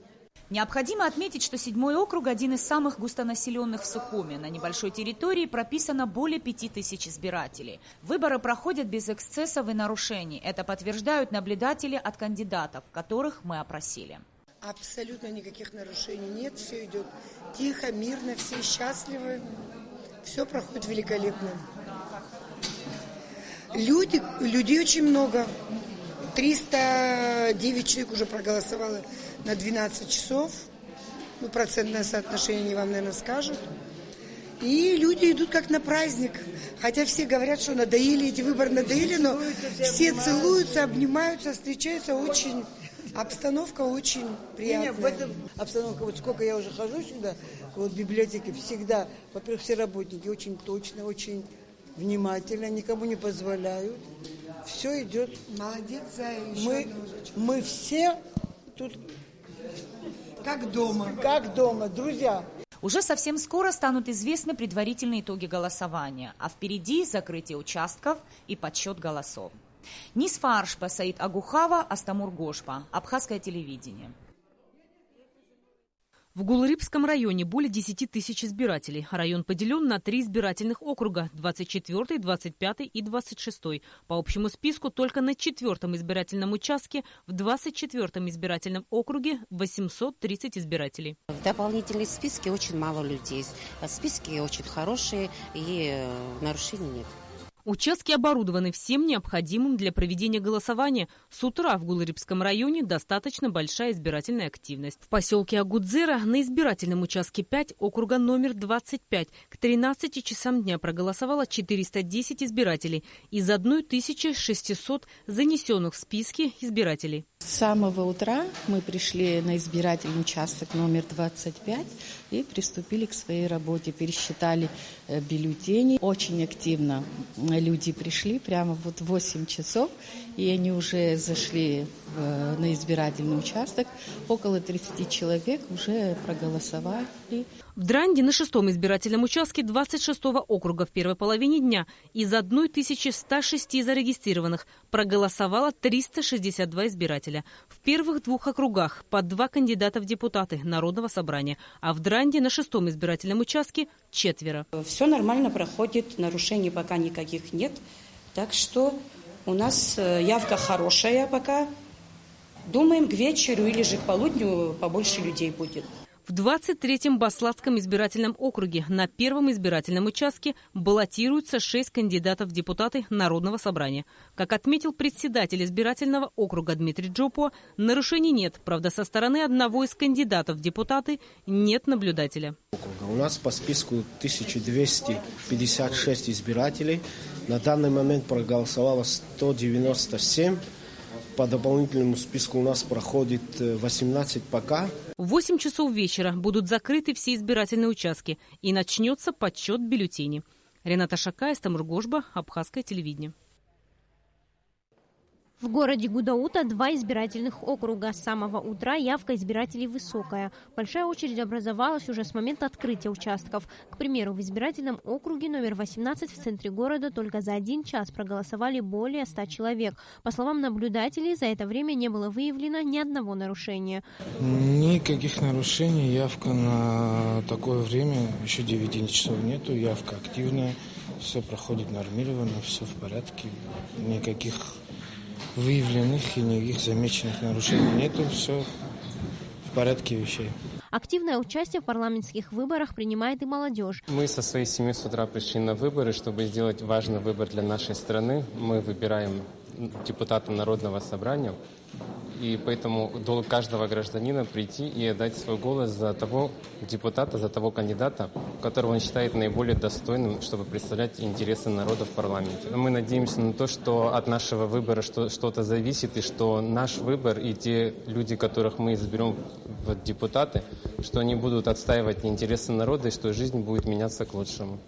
Необходимо отметить, что седьмой округ один из самых густонаселенных в Сухуме. На небольшой территории прописано более пяти тысяч избирателей. Выборы проходят без эксцессов и нарушений. Это подтверждают наблюдатели от кандидатов, которых мы опросили. Абсолютно никаких нарушений нет, все идет тихо, мирно, все счастливы, все проходит великолепно. Люди, людей очень много. Триста девять человек уже проголосовало на двенадцать часов. Ну, процентное соотношение вам, наверное, скажут. И люди идут как на праздник. Хотя все говорят, что надоели эти выборы, надоели, но все целуются, обнимаются, встречаются. Очень обстановка очень приятная. Не, не, в этом обстановка, вот сколько я уже хожу сюда, вот в библиотеке всегда, во-первых, все работники очень точно, очень внимательно, никому не позволяют. Все идет. Молодец, Зая, ещё Мы, одну уже. Мы все тут как дома. Как дома, друзья. Уже совсем скоро станут известны предварительные итоги голосования, а впереди закрытие участков и подсчёт голосов. Нисфа Аршба, Саид Агухава, Астамур Гошба, Абхазское телевидение. В Гулрипском районе более десяти тысяч избирателей. Район поделён на три избирательных округа: двадцать четвёртый, двадцать пятый и двадцать шестой. По общему списку только на четвёртом избирательном участке в двадцать четвёртом избирательном округе восемьсот тридцать избирателей. В дополнительном списке очень мало людей. А списки очень хорошие и, э, нарушений нет. Участки оборудованы всем необходимым для проведения голосования. С утра в Гулрипском районе достаточно большая избирательная активность. В посёлке Агудзера на избирательном участке пять округа номер двадцать пять к тринадцати часам дня проголосовало четыреста десять избирателей. Из одной тысячи шестисот занесённых в списки избирателей. С самого утра мы пришли на избирательный участок номер двадцать пять и приступили к своей работе. Пересчитали, э, бюллетени. Очень активно, м, люди пришли, прямо вот в восемь часов, и они уже зашли в, на избирательный участок. Около тридцати человек уже проголосовали. В Дранде на шестом избирательном участке двадцать шестого округа в первой половине дня из одной тысячи ста шести зарегистрированных проголосовало триста шестьдесят два избирателя. В первых двух округах по два кандидата в депутаты Народного собрания, а в Дранде на шестом избирательном участке четверо. Всё нормально проходит, нарушений пока никаких нет. Так что у нас, э, явка хорошая пока. Думаем, к вечеру или же к полудню побольше людей будет. В двадцать третьем Баслацком избирательном округе на первом избирательном участке баллотируются шесть кандидатов в депутаты Народного собрания. Как отметил председатель избирательного округа Дмитрий Джопуа, нарушений нет. Правда, со стороны одного из кандидатов в депутаты нет наблюдателя. У нас по списку тысяча двести пятьдесят шесть избирателей. На данный момент проголосовало сто девяносто семь. По дополнительному списку у нас проходит, э, восемнадцать пока. В восемь часов вечера будут закрыты все избирательные участки и начнётся подсчёт бюллетеней. Рената Шакая, Стамур Гошба, Абхазское телевидение. В городе Гудаута два избирательных округа. С самого утра явка избирателей высокая. Большая очередь образовалась уже с момента открытия участков. К примеру, в избирательном округе номер восемнадцать в центре города только за один час проголосовали более ста человек. По словам наблюдателей, за это время не было выявлено ни одного нарушения. Никаких нарушений, явка на такое время, ещё девяти часов нету, явка активная, всё проходит нормированно, всё в порядке, никаких выявленных и никаких замеченных нарушений нету, всё в порядке вещей. Активное участие в парламентских выборах принимает и молодёжь. Мы со своей семьей с утра пришли на выборы, чтобы сделать важный выбор для нашей страны. Мы выбираем депутата Народного собрания. И поэтому долг каждого гражданина прийти и отдать свой голос за того депутата, за того кандидата, которого он считает наиболее достойным, чтобы представлять интересы народа в парламенте. Мы надеемся на то, что от нашего выбора что, что-то зависит, и что наш выбор и те люди, которых мы изберём в депутаты, что они будут отстаивать интересы народа, и что жизнь будет меняться к лучшему.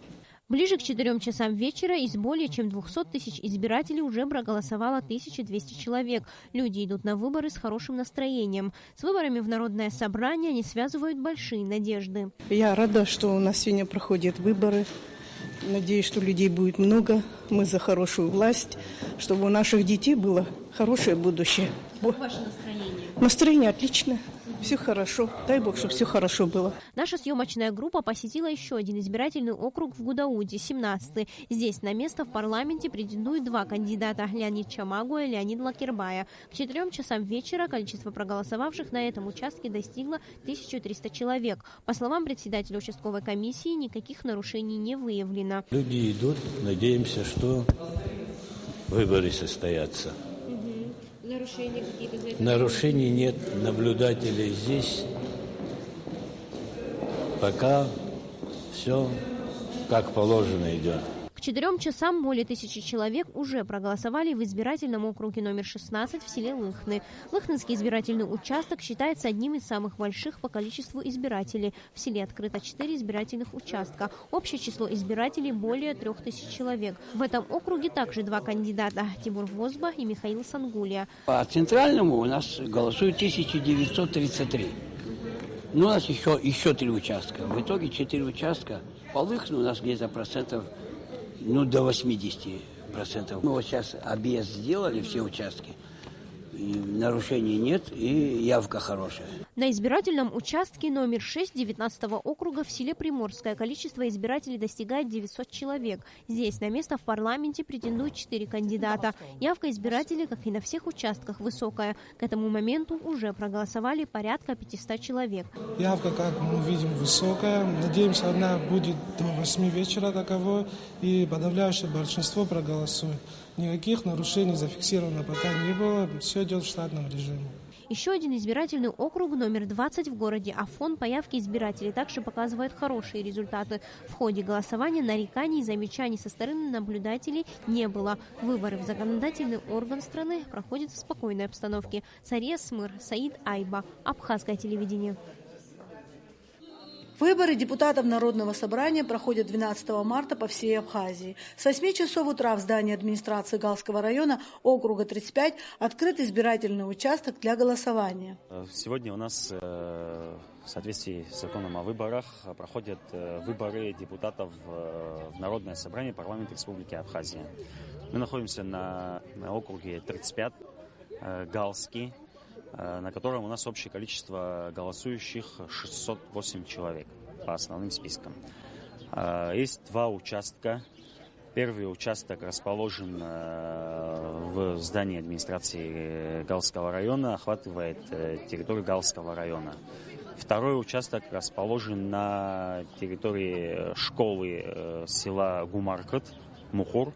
Ближе к четырём часам вечера из более чем двухсот тысяч избирателей уже проголосовало тысяча двести человек. Люди идут на выборы с хорошим настроением. С выборами в Народное собрание они связывают большие надежды. Я рада, что у нас сегодня проходят выборы. Надеюсь, что людей будет много. Мы за хорошую власть, чтобы у наших детей было хорошее будущее. Как ваше настроение? Настроение отличное. Всё хорошо. Дай Бог, чтобы всё хорошо было. Наша съёмочная группа посетила ещё один избирательный округ в Гудауте, семнадцатый. Здесь на место в парламенте претендуют два кандидата: Леонид Чамагуа и Леонид Лакербая. К четырём часам вечера количество проголосовавших на этом участке достигло тысячу триста человек. По словам председателя участковой комиссии, никаких нарушений не выявлено. Люди идут, надеемся, что Выборы состоятся. Мгм. Нарушений каких-то за это? Нарушений нет, наблюдателей здесь. Пока все как положено идет. К четырём часам более тысячи человек уже проголосовали в избирательном округе номер шестнадцать в селе Лыхны. Лыхнынский избирательный участок считается одним из самых больших по количеству избирателей. В селе открыто четыре избирательных участка. Общее число избирателей более трёх тысяч человек. В этом округе также два кандидата: Тимур Возба и Михаил Сангулия. По центральному у нас голосуют тысяча девятьсот тридцать три. Ну, у нас еще, еще три участка. В итоге четыре участка. По Лыхну у нас где-то процентов, ну, до восьмидесяти процентов. Мы вот сейчас объезд сделали, все участки. И нарушений нет, и явка хорошая. На избирательном участке номер шесть девятнадцатого округа в селе Приморское количество избирателей достигает девятьсот человек. Здесь на место в парламенте претендуют четыре кандидата. Явка избирателей, как и на всех участках, высокая. К этому моменту уже проголосовали порядка пятьсот человек. Явка, как мы видим, высокая. Надеемся, она будет до восьми вечера таковой, и подавляющее большинство проголосует. Никаких нарушений зафиксировано пока не было. Все идет в штатном режиме. Еще один избирательный округ, номер двадцать в городе Афон, по явке избирателей также показывает хорошие результаты. В ходе голосования нареканий и замечаний со стороны наблюдателей не было. Выборы в законодательный орган страны проходят в спокойной обстановке. Сария Смыр, Саид Айба, Абхазское телевидение. Выборы депутатов Народного собрания проходят двенадцатого марта по всей Абхазии. С восьми часов утра в здании администрации Галского района округа тридцать пять открыт избирательный участок для голосования. Сегодня у нас, э, в соответствии с законом о выборах, проходят, э, выборы депутатов, э, в Народное собрание парламента Республики Абхазия. Мы находимся на, на округе тридцать пять, э, Галский, э, на котором у нас общее количество голосующих шестьсот восемь человек по основным спискам. Э, есть два участка. Первый участок расположен, э, в здании администрации, э, Галского района, охватывает, э, территорию Галского района. Второй участок расположен на территории школы, э, села Гумаркыт, Мухур,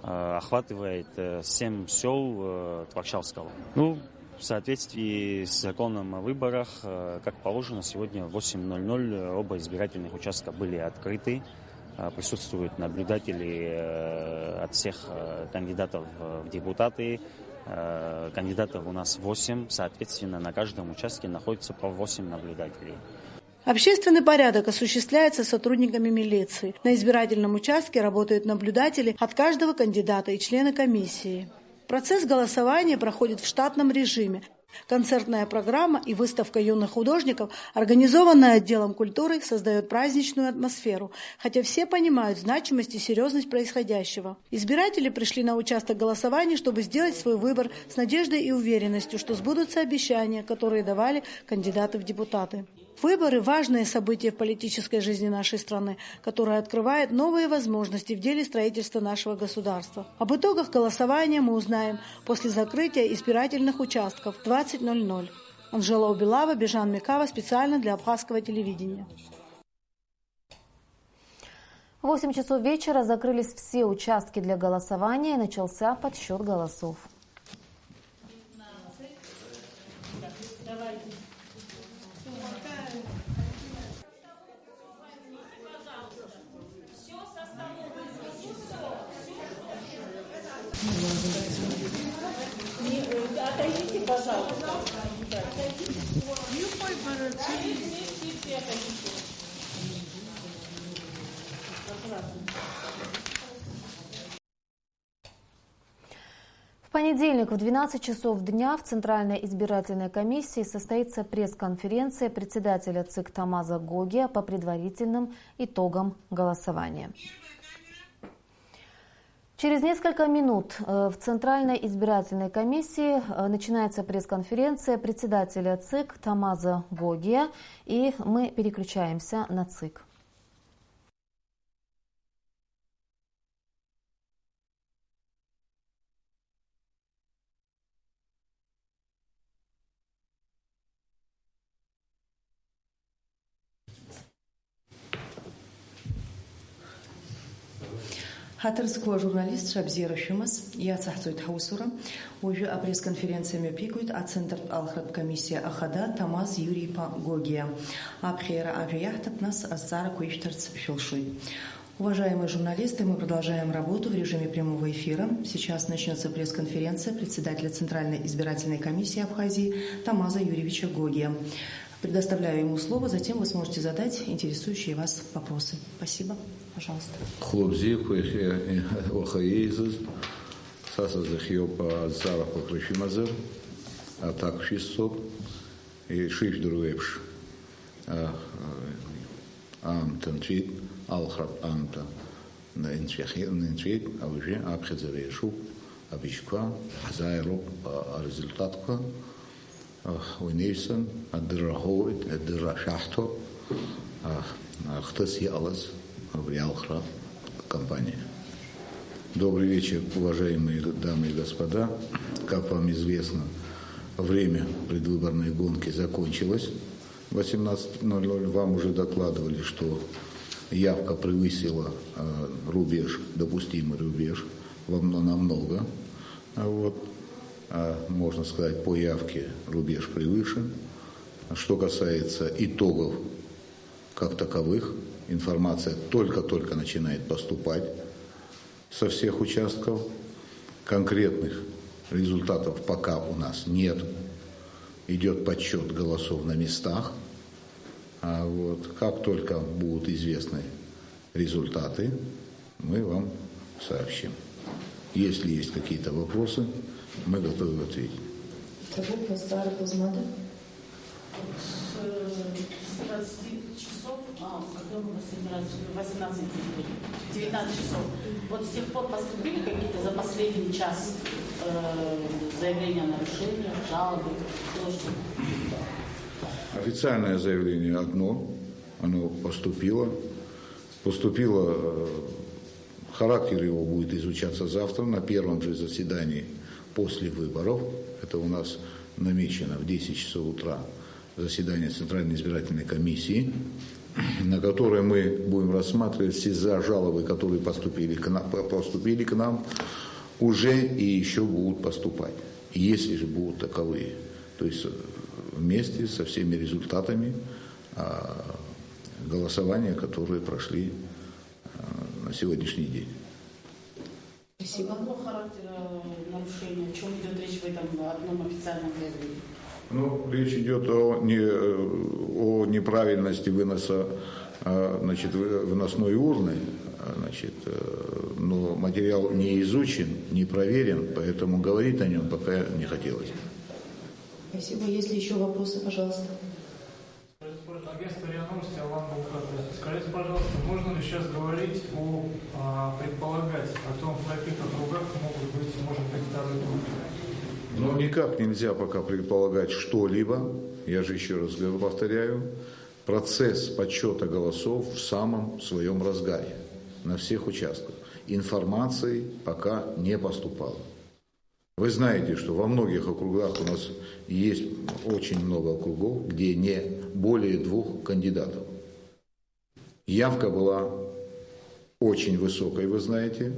э, охватывает, э, семь сёл, э, Творчалского. Ну, в соответствии с законом о выборах, э, как положено, сегодня в восемь ноль ноль оба избирательных участка были открыты. Э, присутствуют наблюдатели, э, от всех, э, кандидатов, э, в депутаты. Э, кандидатов у нас восемь, соответственно, на каждом участке находится по восемь наблюдателей. Общественный порядок осуществляется сотрудниками милиции. На избирательном участке работают наблюдатели от каждого кандидата и члены комиссии. Процесс голосования проходит в штатном режиме. Концертная программа и выставка юных художников, организованная отделом культуры, создаёт праздничную атмосферу, хотя все понимают значимость и серьёзность происходящего. Избиратели пришли на участок голосования, чтобы сделать свой выбор с надеждой и уверенностью, что сбудутся обещания, которые давали кандидаты в депутаты. Выборы — важное событие в политической жизни нашей страны, которое открывает новые возможности в деле строительства нашего государства. Об итогах голосования мы узнаем после закрытия избирательных участков в двадцать ноль ноль. Анжела Убилава, Бежан Микава, специально для Абхазского телевидения. В восемь часов вечера закрылись все участки для голосования и начался подсчёт голосов. Отойдите, пожалуйста. В понедельник в двенадцать часов дня в Центральной избирательной комиссии состоится пресс-конференция председателя ЦИК Тамаза Гогия по предварительным итогам голосования. Через несколько минут, э, в Центральной избирательной комиссии, э, начинается пресс-конференция председателя ЦИК Тамаза Гогия, и мы переключаемся на ЦИК. Ҳаҭыр зқәу ажурналистцәа, абзиара шәымаз, иацаҳҵоит ҳусура. Уажәы апресс-конференциа мҩаԥигоит Ацентртә алхратә комиссиа ахада Ҭамаз Иури-иԥа Гогиа. Аԥхьа иара ажәа иаҳҭап, нас азҵаарақәа ишәҭарц шәылшоит. Уважаемые журналисты, мы продолжаем работу в режиме прямого эфира. Сейчас начнётся пресс-конференция председателя Центральной избирательной комиссии Абхазии Тамаза Юрьевича Гогия. Предоставляю ему слово, затем вы сможете задать интересующие вас вопросы. Спасибо. Пожалуйста. Хәлыбзиақәа уаха еизаз, са сазыхиоуп, азҵаарақәа рышәымазар, аҭак шәысҭоит, ишыжәдыруа еиԥш, а, а, аамҭа нҵәеит, алхратә аамҭа нынҵәахьеит, нынҵәеит, уажәы аԥхьаӡара иаҿуп, абжьқәа ҳзааироуп, а, арезультатқәа. Уи анаҩсан, адырра ҳоуеит, адырра шәаҳҭоит, ахҭыс иҟалаз абри алхра кампаниа. Добрый вечер, уважаемые дамы и господа. Как вам известно, время предвыборной гонки закончилось. Восемнадцать ноль ноль. Вам уже докладывали, что явка превысила, э, рубеж, допустимый рубеж, во мно-, намного. А вот, а, можно сказать, по явке рубеж превышен. Что касается итогов как таковых, информация только-только начинает поступать со всех участков. Конкретных результатов пока у нас нет. Идёт подсчёт голосов на местах. А вот как только будут известны результаты, мы вам сообщим. Если есть какие-то вопросы, мы готовы ответить. Ҭабуп, азҵаарақәа змада? С, с двадцати часов, а, когда мы последний раз? Восемнадцать, девятнадцать часов. Вот с тех пор поступили какие-то за последний час, э, заявления о нарушениях, жалобы, то, что... Официальное заявление одно, оно поступило. Поступило, э, характер его будет изучаться завтра на первом же заседании после выборов. Это у нас намечено в десять часов утра заседание Центральной избирательной комиссии, на которое мы будем рассматривать все за-, жалобы, которые поступили к на-, по-, поступили к нам, уже и ещё будут поступать, если же будут таковые. То есть, э, вместе со всеми результатами, а, голосования, которые прошли, а, на сегодняшний день. Спасибо. Какого характера нарушения? О чём идёт речь в этом одном официальном заявлении? Ну, речь идёт о не-, о неправильности выноса, а, значит, вы-, выносной урны, а, значит, э, но материал не изучен, не проверен, поэтому говорить о нём пока не хотелось. Спасибо. Есть ли ещё вопросы, пожалуйста? Агентство РИА Новости, Алан Булкатов. Скажите, пожалуйста, можно ли сейчас говорить о, а, предполагать о том, в каких округах могут быть, может быть, второй тур? Ну, никак нельзя пока предполагать что-либо. Я же ещё раз говорю, повторяю, процесс подсчёта голосов в самом своём разгаре на всех участках. Информации пока не поступало. Вы знаете, что во многих округах у нас есть очень много округов, где не более двух кандидатов. Явка была очень высокой, вы знаете,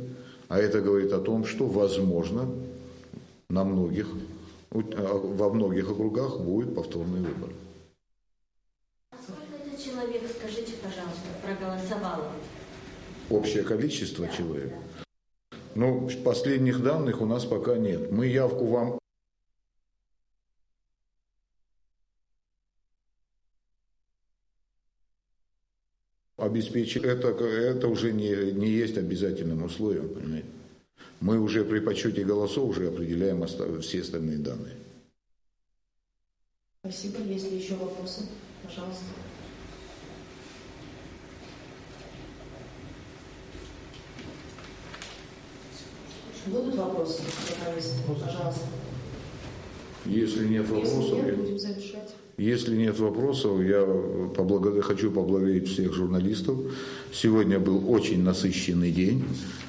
а это говорит о том, что, возможно, на многих, у-, а, во многих округах будет повторный выбор. А сколько это человек, скажите, пожалуйста, проголосовало? Общее количество человек? Ну, последних данных у нас пока нет. Мы явку вам обеспечим. Это, это уже не, не есть обязательным условием, понимаете? Мы уже при подсчёте голосов уже определяем оста-, все остальные данные. Спасибо. Есть ли ещё вопросы? Пожалуйста. Будут вопросы, журналисты? Пожалуйста. Если нет вопросов, я- Если нет вопросов, я поблагодарю, хочу поблагодарить всех журналистов. Сегодня был очень насыщенный день.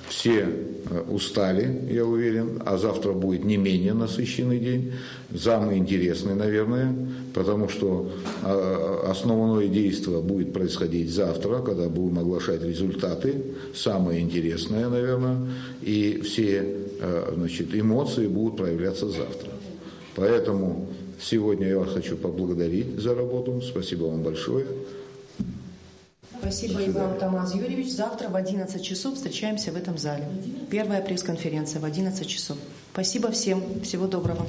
Все э, устали, я уверен, а завтра будет не менее насыщенный день. Самый интересный, наверное, потому что э, основное действие будет происходить завтра, когда будем оглашать результаты. Самое интересное, наверное, и все э, значит, эмоции будут проявляться завтра. Поэтому сегодня я вас хочу поблагодарить за работу. Спасибо вам большое. Спасибо и вам, Тамаз Юрьевич. Завтра в одиннадцать часов встречаемся в этом зале. Первая пресс-конференция в одиннадцать часов. Спасибо всем. Всего доброго.